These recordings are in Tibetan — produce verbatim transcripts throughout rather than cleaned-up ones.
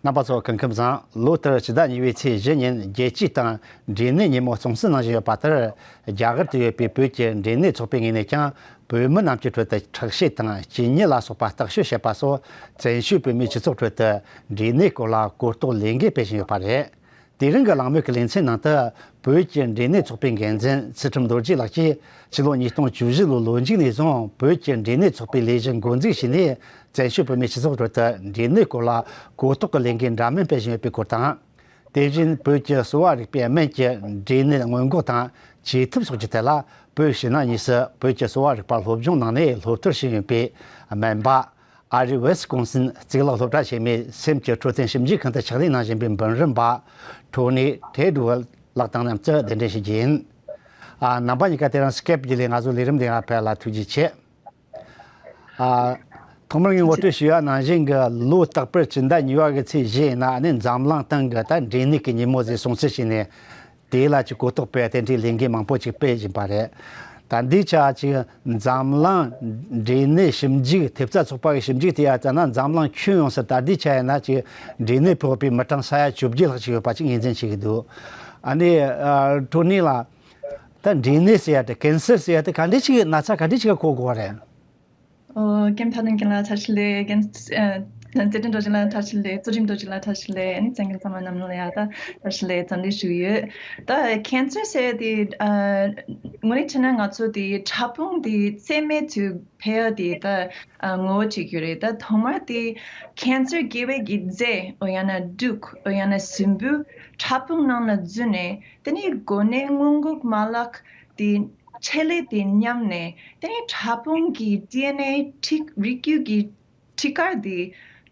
རྣམ་པ་ཚོ་སྐུ་ཁམས་བཟང་། ལོ་ལྟར་ཕྱི་ཟླ་གཉིས་པའི་ཚེས་བཞི་ཉིན་རྒྱལ་སྤྱིའི་སྟེང་འབྲས་ནད་ཉིན་མོ་རྩོམ་སྲོལ་གནང་བཞིན་ཡོད་པ་ལྟར། རྒྱ་གར་དུ་ཡོད་པའི་བོད་ཀྱི་འབྲས་ནད་ཚོགས་པའི་ངོས་ནས་ཀྱང་བོད་མི་རྣམས་ཀྱི་ཁྲོད་དུ་ཁྲག་ཤེད་དང་གཅིན་སྙི་ལ་སོགས་པ་བརྟག་དཔྱད་བྱེད་པ་སོགས། བཙན་བྱོལ་བོད་མིའི་སྤྱི་ཚོགས་ཁྲོད་དུ་འབྲས་ནད་སྐོར་ལ་གོ་རྟོགས་ལས་འགུལ་སྤེལ་བཞིན་ཡོད་པ་རེད། དེ་རིང་གི་གླེང་མོལ་གྱི་ལེ་ཚན་ནང་དུ། བོད་ཀྱི་འབྲས་ནད་ཚོགས་པའི་འགན་འཛིན་ཚུལ་ཁྲིམས་རྡོ་རྗེ་ལགས་ཀྱིས། ཕྱི་ལོ་ཉིས་སྟོང་བཅུ་བཞི་ལོའི་ལོ་མཇུག་ནས་བཟུང་བོད་ཀྱི་འབྲས་ནད་ཚོགས་པའི་ལས་གཞི་འགོ་འཛུགས་བྱས་ནས། བཙན་བྱོལ་བོད་མིའི་སྤྱི་ཚོགས་ཁྲོད་དུ་འབྲས་ནད་སྐོར་ལ་གོ་རྟོགས་ཀྱི་ལས་འགུལ་འདྲ་མིན་སྤེལ་བཞིན་ཡོད་པའི་སྐོར་དང་། དེ་བཞིན་བོད་ཀྱི་གསོ་བ་རིག་པའི་སྨན་གྱི་འབྲས་ནད་སྔོན་འགོག་དང་། བཅོས་ཐབས་སོགས་ཀྱི་ཐད་ལ། བོད་ཕྱི་ནང་གཉིས་སུ་བོད་ཀྱི་གསོ་བ་རིག་པ་སློབ་སྦྱོང་གནང་ནས་སློབ་གཉེར་བྱས་ཡོད་པའི་སྨན་པ། ཨ་རི་ཝེ་སི་ཀོན་སིན་གཙུག་ལག་སློབ་གྲྭ་ཆེན་མོའི་སེམས་ཀྱི་འཕྲོད་བསྟེན་ཞིབ་འཇུག་ཁང་དུ་ཕྱག་ལས་གནང་བཞིན་པའི་འབུམ་རམས་པ། ཁྲོ་ནི་ཐེ་ཌུ་ཝལ་ལགས་དང་མཉམ་དུ་གདན་འདྲེན་ཞུ་རྒྱུ་ཡིན། ཨ། རྣམ་པ་གཉིས་ཀ་དེ་རིང་སི་ཀེབ་བརྒྱུད་ལས་ང་ཚོའི་ལས་རིམ་འདི་ལ་ཕེབས་ལ་ཐུགས་རྗེ་ཆེ། ཨ། ཐོག་མར་ངས་ངོ་སྤྲོད་ཞུ་ཡ་ནང་བཞིན་གྱི། ལོ་རྟག་པར་སྤྱི་ཟླ་གཉིས་པ་གི་ཚེས་བཞི་ཡིན་ན། ཨ་ནི་འཛམ་གླིང་སྟེང་གི་ད་འབྲས་ནད་ཀྱི་ཉིན་མོ་ཟེར་སྲུང་བརྩི་བྱས་ནས། དེ་ལ་ཅིག་གོ་རྟོགས་སྤེལ་ཡ་དེ་འདྲའི་ལས་འགུལ་མང་པོ་ཅིག་སྤེལ་བཞིན་པ་རེད། ད་འདི་ཆ་ཅིག་འཛམ་གླིང་འབྲས་ནད་ཞིབ་འཇུག་ཐེབས་རྩ་ཚོགས་པ་གི་ཞིབ་འཇུག་དེ་ཡ་ཙ་ན། འཛམ་གླིང་ཁྱོན་ཡོངས་སུ་ད་ལྟའི་ཆ་ཡིན་ན་ཅིག་འབྲས་ནད་ཕོག་པའི་མི་གྲངས་ས་ཡ་བཅོ་བརྒྱད་ལྷག་ཅིག་ཡོད་པ་ཅིག་ངོས་འཛིན་བྱེད་ཀྱི་འདུག་ཨ་ནི། ཨ། ཁྲོ་ནི་ལགས། ད་འབྲས་ནད་ཟེར་ཡ་དེ། ཀན་སར་ཟེར་ཡ་དེ་ག་འདྲ་ཅིག་ན་ཚ་ག་འདྲ་ཅིག་ག་གོ་དགོས་པ་རེད། ཨོ། རྒན་འཕགས་ལྡན་རྒན་ལགས་བཀྲ་ཤིས་བདེ་ལེགས། རྒན། ཨ། རྩེ་ལྡན་རྡོ་རྗེ་ལགས་བཀྲ་ཤིས་བདེ་ལེགས། ཚུལ་ཁྲིམས་རྡོ་རྗེ་ལགས་བཀྲ་ཤིས་བདེ་ལེགས། ཨ་ནི་གསན་མཁན་ཚང་མ་ནམ་ལ་ཡ་ད་བཀྲ་ཤིས་བདེ་ལེགས་འཚམས་འདྲི་ཞུ་གི་ཡོད། ད་ཀན་སར་ཟེར་དེ། ཨ། དངོས་གནས་བྱས་ན་ང་ཚོ་དེ་ཕྲ་ཕུང་དེ་རྩེད་མོའི་དུས་ཕལ་ཡ་དེ་ད། ཨ། ངོ་བོ་གཅིག་ཡོད་རེད། ད་ཐོག་མར་དེ་ཀན་སར་སྐྱེ་བའི་གི་རྫས། འོ་ཡང་ན་དུག་འོ་ཡང་ན་ཟིམ་བུ་ཕྲ་ཕུང་ནང་ལ་འཛུལ་ནས། དེ་ནས་འགོས་ནད་སྔོན་འགོག་མ་ལག་དེ་ཆེད་ལས་དེ་ཉམས་ནས། དེ་ནས་ཕྲ་ཕུང་གི་ཌི་ཨེན་ཨེ་ཊི་རིགས་རྒྱུད་ཀྱི་ཊི་ཀར་དེ་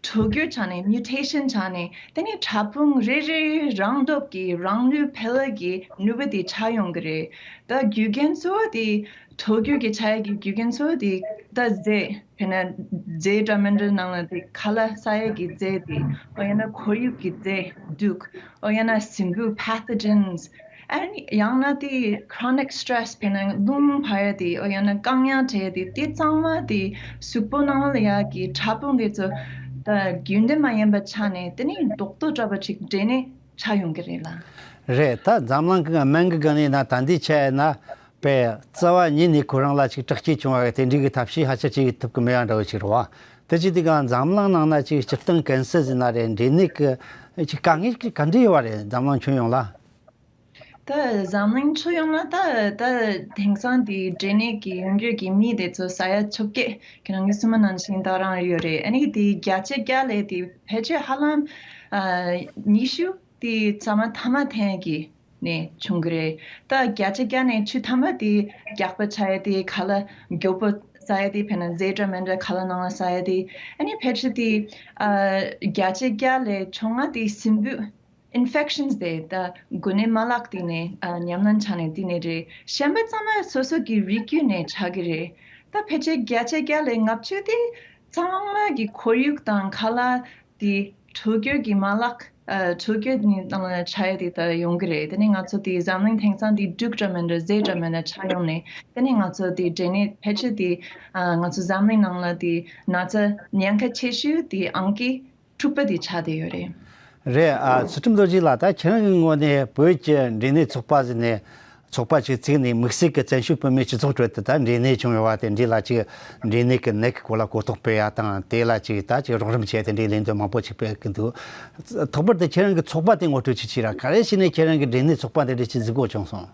འཕྲོ་བསྒྱུར་བྱས་ནས། མིའུ་ཊེ་ཤན་བྱས་ནས། དེ་ནས་ཕྲ་ཕུང་རེ་རེ་རང་སྟོབས་ཀྱིས་རང་ནུས་འཕེལ་བའི་གི་ནུས་པ་དེ་ཆགས་ཡོང་གི་རེད། ད་རྒྱུ་རྐྱེན་གཙོ་བོ་དེ། འཕྲོ་བསྒྱུར་གྱི་ཆ་ཡ་གི་རྒྱུ་རྐྱེན་གཙོ་བོ་དེ་ད་རྫས། དཔེར་ན་རྫས་འདྲ་མི་འདྲ་ནང་ལ་དེ་ཁ་ལག་ཟ་ཡ་གི་རྫས་དེ། འོ་ཡང་ན་ཁོར་ཡུག་གི་རྫས་དུག་འོ་ཡང་ན་ཟིམ་བུ་pathogens། ཨ་ནི་ཡང་ན་དེ་chronic stress། དཔེར་ན་རླུང་འཕར་ཡ་དེ། འོ་ཡང་ན་རྐང་ཡང་བྲེག་ཡ་དེ། དེ་ཚང་མ་དེ་གཟུགས་པོ་ནང་ལ་ཡ་གི་ཕྲ་ཕུང་དེ་ཚོ་ད་རྒྱུན་ལྡན་མ་ཡིན་པ་ཆགས་ནས། དེ་ནས་རྡོག་རྡོག་འདྲ་པོ་ཅིག་འབྲས་ནད་ཆགས་ཡོང་གི་རེད་ལ། རེད། ད་འཛམ་གླིང་གི་སྨན་གྱི་སྒང་ནས་ན་ད་འདི་ཆ་ཡིན་ན། པས་རྩ་བ་ཉིད་ནས་ཁོ་རང་ལ་ཅིག་དྲག་སྐྱེད་བྱུང་བ་དེ་འདྲའི་གི་ཐབས་ཤེས་ཧ་ཅང་ཅིག་ཐུབ་ཀྱི་མེད་ཡ་འདྲ་བོ་ཅིག་རེད་བ། དེ་ཅི་དེ་ག་འཛམ་གླིང་ནང་ན་ཅིག་སྤྱིར་བཏང་ཀན་སར་ཟེར་ན་རེད། འབྲས་ནད་ཀྱི་ཅིག་དཀའ་ངལ་གྱི་ག་འདྲ་ཡོད་བ་རེད། འཛམ་གླིང་ཁྱོན་ཡོངས་ལ། ད་འཛམ་གླིང་ཁྱོན་ཡོངས་ལ་ད་ད་དེང་སང་དེ་འབྲས་ནད་ཀྱི་ཡོང་རྒྱུ་གི་མི་དེ་ཚོ་ས་ཡ་བཅོ་བརྒྱད། ཁྱེད་རང་གིས་གསུངས་པ་ནང་བཞིན་ད་རང་ཡོད་རེད། ཨ་ནི་དེ་བརྒྱ་ཆ་བརྒྱ་ལས་དེ་ཕལ་ཆེར་ཧ་ལམ། ཨ། ཉི་ཤུ་དེ་ཚང་མ་ཐ་མག་འཐེན་གྱི་ནས་བྱུང་གི་རེད། ད་བརྒྱ་ཆ་བརྒྱ་ནས་བཅུ་ཐམ་པ་དེ་རྒྱགས་པ་ཆགས་ཡ་དེ། ཁ་ལག་མགྱོགས་པོ་ཟ་ཡ་དེ། དཔེར་ན་རྫས་འདྲ་མི་འདྲ་ཁ་ལག་ནང་ལ་ཟ་ཡ་དེ། ཨ་ནི་ཕལ་ཆེར་དེ། ཨ། བརྒྱ་ཆ་བརྒྱ་ལས་བཅོ་ལྔ་དེ་ཟིམ་བུ་infections་དེ། ད་འགོས་ནད་མ་ལག་དེ་ནས། ཨ། ཉམས་ལེན་ཆགས་ནས་དེ་ནས་རེད། གཞན་པ་ཚང་མ་སོ་སོ་གི་རིགས་རྒྱུད་ནས་ཆགས་ཀྱི་རེད། ད་ཕལ་ཆེར་བརྒྱ་ཆ་བརྒྱ་ལས་ལྔ་བཅུ་དེ་ཚང་མ་གི་ཁོར་ཡུག་དང་ཁ་ལག་དེ་འཕྲོ་བསྒྱུར་གྱི་མ་ལག་ཨ། འཕྲོ་བསྒྱུར་ནི་ནང་ལ་ཆགས་ཡ་དེ་ད་ཡོང་གི་རེད། དེ་ནས་ང་ཚོ་དེ་འཛམ་གླིང་དེང་སང་དེ་དུག་འདྲ་མི་འདྲ་རྫས་འདྲ་མི་འདྲ་ཆགས་ཡོང་ནས། དེ་ནས་ང་ཚོ་དེ་འབྲས་ནད་ཕལ་ཆེར་དེ། ཨ། ང་ཚོ་འཛམ་གླིང་ནང་ལ་དེ་ན་ཚ་ཉེན་ཁ་ཆེ་ཤོས་དེ་ཨང་ཀི་དྲུག་པ་དེ་ཆགས་བསྡད་ཡོད་རེད། རེད། ཨ། ཚུལ་ཁྲིམས་རྡོ་རྗེ་ལགས། ད་ཁྱེད་རང་གི་ངོས་ནས་བོད་ཀྱི་འབྲས་ནད་ཚོགས་པ་ཟེར་ནས། ཚོགས་པ་ཅིག་བཙུགས་ནས། དམིགས་བསལ་གྱི་བཙན་བྱོལ་བོད་མིའི་སྤྱི་ཚོགས་ཁྲོད་དུ་ད་འབྲས་ནད་བྱུང་ཡོད་པ་དེ་འདྲ་ལ་ཅིག་འབྲས་ནད་ཀྱི་ནད་ཀྱི་སྐོར་ལ་གོ་རྟོགས་སྤེལ་ཡ་དང་། དེ་ལ་ཅིག་ད་ཅིག་རོགས་རམ་བྱེད་ཡ་དེ་འདྲའི་ལས་དོན་མང་པོ་ཅིག་སྤེལ་གྱི་འདུག་ཐོག་མར་དུ་ཁྱེད་རང་གི་ཚོགས་པ་དེ་ངོ་སྤྲོད་ཅིག་བྱེད་ར། ག་རེ་བྱས་ནས་ཁྱེད་རང་གི་འབྲས་ནད་ཚོགས་པ་དེ་འདྲ་ཅིག་འཛུགས་དགོས་བྱུང་སོང་།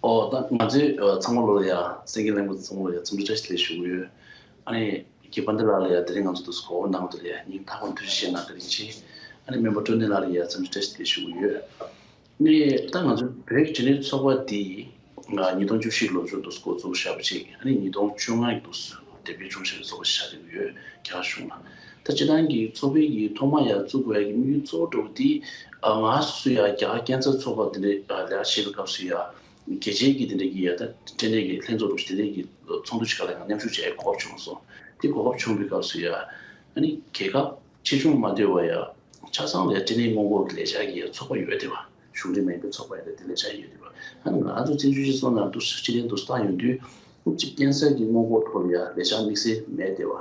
ཨོ། ད་ང་ཚོས་ཚང་མ་ལོ་ལ་ཡ། གསན་མཁན་ལྷན་རྒྱས་ཚང་མ་ལ་ཡ་འཚམས་འདྲི་བཀྲ་ཤིས་བདེ་ལེགས་ཞུ་གི་ཡོད། ཨ་ནི་རྒན་པ་འདི་ལགས་ལ་ཡ་དེ་རིང་ང་ཚོ་དུས་སུ་གོ་བ་གནང་བ་དེ་ལ་ཡ་སྙིང་ཐག་པ་ནས་ཐུགས་རྗེ་ཆེ་གནང་། བཀའ་དྲིན་ཆེ། ཨ་ནི་སྨན་པ་ཀྲོ་ནི་ལགས་ལ་ཡ་འཚམས་འདྲི་བཀྲ་ཤིས་བདེ་ལེགས་ཞུ་གི་ཡོད། ནས་ད་ང་ཚོ་བོད་ཀྱི་འབྲས་ནད་ཚོགས་པ་འདི་ང་ཉིས་སྟོང་བཅུ་བཞི་ལོ་མཇུག་ཏུ་འགོ་བཙུགས་བཞག་པ་ཅིག་ཨ་ནི་ཉིས་སྟོང་བཅོ་ལྔ་ཡི་དུས་སུ་དེབ་སྐྱེལ་བྱུང་བཞག་པའི་ཚོགས་པ་ཞིག་ཆགས་བསྡད་ཡོད། རྒྱ་གཞུང་ལ། ད་སྤྱིར་བཏང་གི་ཚོགས་པའི་གི་ཐོག་མ་ཡ་བཙུགས་དགོས་ཡ་གི་དམིགས་ཡུལ་གཙོ་བོ་འདྲ་བོ་འདི། ཨ། ང་སུ་ཡ་རྒྱ་གར་ཀན་སར་ཚོགས་པ་འདི་འདྲ་ལས་ཀ་བྱེད་པའི་སྐབས་སུ་ཡ། རྒྱལ་སྤྱིའི་གི་འདི་འདྲ་གི་ཡ་ད་འབྲས་ནད་ཀྱི་ལྷན་ཚོགས་འདྲ་བོ་ཞིག་དེ་འདྲ་གི་ཚོགས་འདུ་ཞིག་ག་ལ་ང་མཉམ་ཞུགས་བྱེད་ཡ་གོ་སྐབས་བྱུང་སོང་། དེ་གོ་སྐབས་བྱུང་བའི་སྐབས་སུ་ཡ། ཨ་ནི་རྒྱལ་ཁབ་ཆེ་ཆུང་མ་ལྟོས་པར་ཡ། ཆ་ཚང་ལ་འབྲས་ནད་སྔོན་འགོག་གི་ལས་འཆར་གྱི་ཚོགས་པ་ཡོད་བསྡད་པ། གཞུང་འབྲེལ་མིན་པའི་ཚོགས་པ་ཡོད་བསྡད་པ། དེ་ལས་འཆར་ཡོད་བསྡད་པ། ཨ་ནི་ང་ཚོ་བཙན་བྱོལ་སྤྱི་ཚོགས་ནང་དུ་སྤྱི་ལྷན་དུ་བཏང་ཡོང་དུས། སྤྱིར་ཀན་སར་གྱི་སྔོན་འགོག་ཐོག་ལ་ཡ་ལས་འཆར་དམིགས་བསལ་མེད་བསྡད་པ།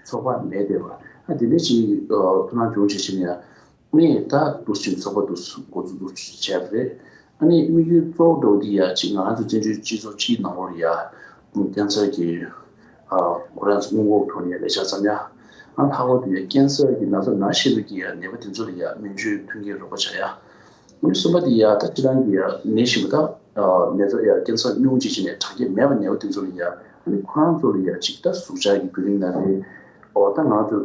ཚོགས་པ་མེད་བསྡད་པ། དེ་འདྲ་ཅིག་ཐུགས་སྣང་བྱུང་བྱས་ཤིང་ཡ། ཨ་ནི་ད་འདུག་ཅིག་ཚོགས་པ་འདུག་འགོ་འཛུགས་འདུག་བྱས་པ་རེད། ཨ་ནི་དམིགས་ཡུལ་གཙོ་བོ་འདྲ་བོ་འདི་ཡ་ཅིག་ང་རང་ཚོ་བཙན་བྱོལ་སྤྱི་ཚོགས་སྤྱིའི་ནང་ལོགས་ལ་ཡ་ཀན་སར་གྱི་ཁོ་རང་ཚོ་སྔོན་འགོག་ཐོག་ནས་ལས་འཆར་བརྩམ་ཡ། ཨ་ལྷག་པར་དུ་ཡ་ཀན་སར་གྱི་ན་ཚ་ན་ཤེས་པའི་གི་ཡ་ནད་པ་དེ་ཚོ་ལ་ཡ་སྨན་བཅོས་མཐུན་རྐྱེན་རོགས་པ་བྱ་ཡ། ཨ་ནི་གསུམ་པ་དེ་ཡ་ད་སྤྱིར་བཏང་གི་ཡ་ནད་གཞི་མ་ད་ནད་རྩ་ཡ་ཀན་སར་སྙུང་གཅིག་བྱས་ནས་དྲག་སྐྱེད་མེད་པ་ནད་པ་དེ་ཚོ་ལ་ཡ་ཨ་ནི་ཁོ་རང་ཚོ་ལ་ཡ་ཅིག་ད་ཟུག་གཅོག་གི་བརྒྱུད་རིམ་ན་རེད། ཨོ་ད་ང་ཚོ་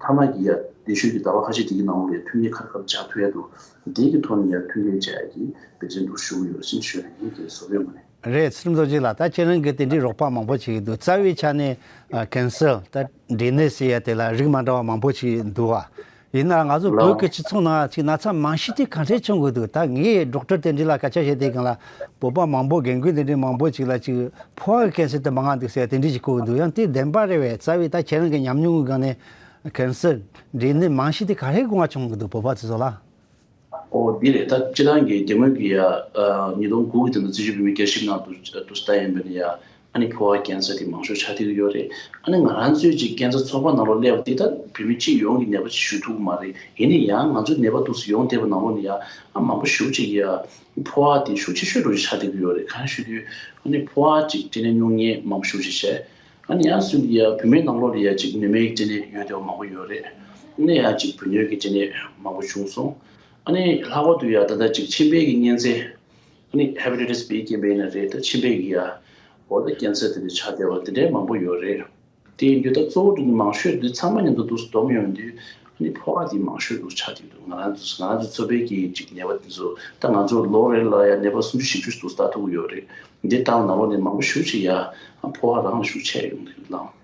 མཐའ་མ་གི་ཡ་དེ་ཤོད་ཀྱི་ཟླ་བ་ཁ་ཤས་དེ་གི་ནང་ལོགས་ལ་མཐུན་རྐྱེན་ག་རེ་ག་རེ་སྦྱར་ཐུབ་ཡ་འདུག་དེ་གི་ཐོག་ནས་ཡ་མཐུན་རྐྱེན་སྦྱར་ཡ་གི་འབད་བརྩོན་འདུག་ཞུ་གི་ཡོད་ཟེར་ཞུ་ཡ་ཡིན། དེ་བཟོ་བའི་ངོས་ནས། རེད། ཚུལ་ཁྲིམས་རྡོ་རྗེ་ལགས། ད་ཁྱེད་རང་གི་དེ་འདྲའི་རོགས་པ་མང་པོ་ཞིག་འདུག་རྩ་བའི་ཆ་ནས་ཨ་ཀན་སར་ད་འབྲས་ནད་ཟེར་ཡ་དེ་ལ་རིགས་མ་འདྲ་བ་མང་པོ་ཞིག་འདུག་བ། ཡིན་ན་ང་ཚོ་ལགས། བོད་ཀྱི་སྤྱི་ཚོགས་ནང་ཅིག་ན་ཚ་མང་ཤོས་དེ་ག་འདྲས་བྱུང་གི་འདུག་ད་ངས་ཌོག་ཊར་དེ་འདྲ་ལ་སྐད་ཆ་བཤད་དུས་སྒང་ལ་བོད་པ་མང་པོ་རྒན་རྒོན་དེ་འདྲའི་མང་པོ་ཅིག་ལ་ཅིག་ཕོ་བ་གི་ཀན་སར་དེ་མང་ང་འདུག་ཟེར་དེ་འདྲ་ཅིག་གོ་གི་འདུག་ཡང་དེ་བདེན་པ་རེད་བས། རྩ་བའི་ད་ཁྱེད་རང་གི་ཉམས་མྱོང་གི་སྒང་ནས་ཀན་སར་འབྲས་ནད་མང་ཤོས་དེ་ག་རེ་སྒང་ལ་བྱུང་གི་འདུག་བོད་པ་དེ་ཚོ་ལ། ཨོ་འདི་རེད། ད་སྤྱིར་བཏང་གི་དེ་སྔོན་གྱི་ཡ་ཉིས་སྟོང་དགུ་གི་དེ་ཚོ་སྲིད་བྱུས་བོད་མིའི་རྒྱལ་སྲིད་ནང་དུ་དུ་ལྟ་ཡིན་པ་ནི་ཡ། ཨ་ནི་ཕོ་བ་ཀན་སར་དེ་མང་ཤོས་ཆགས་བསྡད་ཀྱི་ཡོད་རེད། ཨ་ནི་ང་རང་ཚོས་ཅིག་ཀན་སར་ཚོགས་པ་ནང་ལོགས་སླེབས་པ་དེ་ད་བོད་མི་སྤྱི་ཡོངས་ཀྱི་ནད་པ་ཅིག་ཞུ་ཐུབ་ཀྱི་མ་རེད། ཡིན་ན་ཡང་ང་ཚོའི་ནད་པ་འདུག་སེ་ཡོང་བསྡད་པ་ནང་ལོགས་ནས་ཡ་ཨ་མང་པོ་ཞེ་པོ་ཅིག་ཡ་ཕོ་བ་དེ་ཤུགས་ཆེ་ཤོས་འདྲ་ཅིག་ཆགས་བསྡད་ཀྱི་ཡོད་རེད། གང་ཞུ་དུས་ཨ་ནི་ཕོ་བ་ཅིག་སྐྲན་ནད་སྙུང་མཁན་མང་པོ་ཞེ་པོ་ཅིག་བྱས། ཨ་ནི་ཡང་སུ་ཡ་བུད་མེད་ནང་ལོགས་ལ་ཡ་ཅིག་ནུ་མའི་སྐྲན་ནད་ཡོད་བསྡད་པ་མང་པོ་ཡོད་རེད། ཨ་ནི་ཡ་ཅིག་བུ་སྣོད་ཀྱི་སྐྲན་ནད་མང་པོ་བྱུང་སོང་། ཨ་ནི་ལྷག་པར་དུ་ཡ་ད་ལྟ་ཅིག་མཆིན་པའི་གི་གཉན་ཚད། ཨ་ནི་ཧེ་པ་ཊའི་ཊི་སི་བི་རྐྱེན་པས་ཡིན་ན་རེད། ད་མཆིན་པའི་གི་ཡ་འོ་ད་ཀན་སར་དེ་འདྲ་ཆགས་བསྡད་པ་དེ་འདྲའི་མང་པོ་ཡོད་རེད། དེ་ཡིན་དུས་ད་གཙོ་བོ་དེ་ནི་མང་ཤོས་དེ་ཚང་མ་མཉམ་དུ་འདུག་སེ་བསྡོམས་ཡོང་དུས་ཨ་ནི་ཕོ་བ་དེ་མང་ཤོས་འདུག་ཆགས་བསྡད་འདུག་ང་རང་ཚོ་ང་རང་ཚོ་ཚོ་པའི་གི་ཅིག་ནད་པ་དེ་ཚོ་ད་ང་ཚོ་ལོ་རེ་ལ་ཡ་ནད་པ་སུམ་ཅུ་བཞི་བཅུ་ཞིག་འདུག་སེ་ལྟ་ཐུབ་ཀྱི་ཡོད་རེད། འདི་ལྟ་བ་ནང་ལོགས་ནས་མང་པོ་ཞེ་པོ་ཅིག་ཡ་ཕོ་བ་རང་ལ་ཤུགས་ཆེ་ཡོང་གི་ལགས།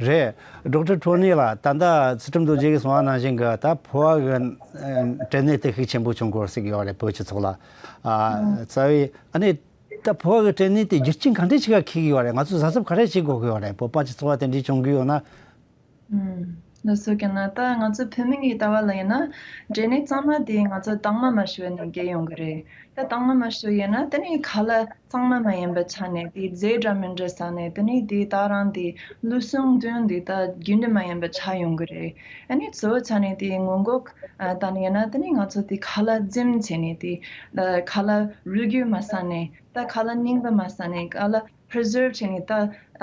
རེད། ཌོག་ཊར་ཁྲོ་ནི་ལགས། ད་ལྟ་ཚུལ་ཁྲིམས་རྡོ་རྗེ་གིས་གསུངས་པ་ནང་བཞིན་གྱི་ད་ཕོ་བ་གི་ཨ་སྐྲན་ནད་དེ་ཤུགས་ཆེན་པོ་བྱུང་གི་ཡོད་ཟེར་གྱི་ཡོད་རེད་བོད་སྤྱི་ཚོགས་ལ། ཨ་རྩ་བའི་ཨ་ནི་ད་ཕོ་བ་གི་སྐྲན་ནད་དེ་རྒྱུ་རྐྱེན་ག་འདྲས་ཅིག་ག་འཁེལ་གྱི་ཡོད་རེད། ང་ཚོས་གཟབ་གཟབ་ག་རེ་བྱེད་དགོས་ཀྱི་ཡོད་རེད། བོད་པ་སྤྱི་ཚོགས་ལ་དེ་འདྲས་བྱུང་གི་ཡོད་ན། ཨུམ། ལགས་སོ། ཀྱང་ན་ད་ང་ཚོ་བོད་མི་གི་ལྟ་བ་ལ་ཡིན་ན་སྐྲན་ནད་གཙང་མ་དེ་ང་ཚོ་དྭངས་མ་མ་ཞུ་བའི་ནང་འགལ་ཡོང་གི་རེད། ད་དྭངས་མ་མ་ཞུ་ཡིན་ན་དེ་ནི་ཁ་ལག་གཙང་མ་མ་ཡིན་པ་ཆགས་ནས་དེ་རྫས་འདྲ་མི་འདྲ་ཟ་ནས་དེ་ནི་དེ་ད་རང་དེ་ལུས་ཟུངས་དོན་དེ་ད་རྒྱུན་ལྡན་མ་ཡིན་པ་ཆགས་ཡོང་གི་རེད། ཨ་ནི་གཙོ་བོ་ཆ་ནས་དེ་སྔོན་འགོག་ཨ་ད་ནི་ཡིན་ན་དེ་ནི་ང་ཚོ་དེ་ཁ་ལག་རྫུན་བྱས་ནས་དེ་ཁ་ལག་རུལ་རྒྱུ་མ་ཟ་ནས་ད་ཁ་ལག་རྙིང་པ་མ་ཟ་ནས་ཁ་ལག preserve་བྱས་ནས་ད་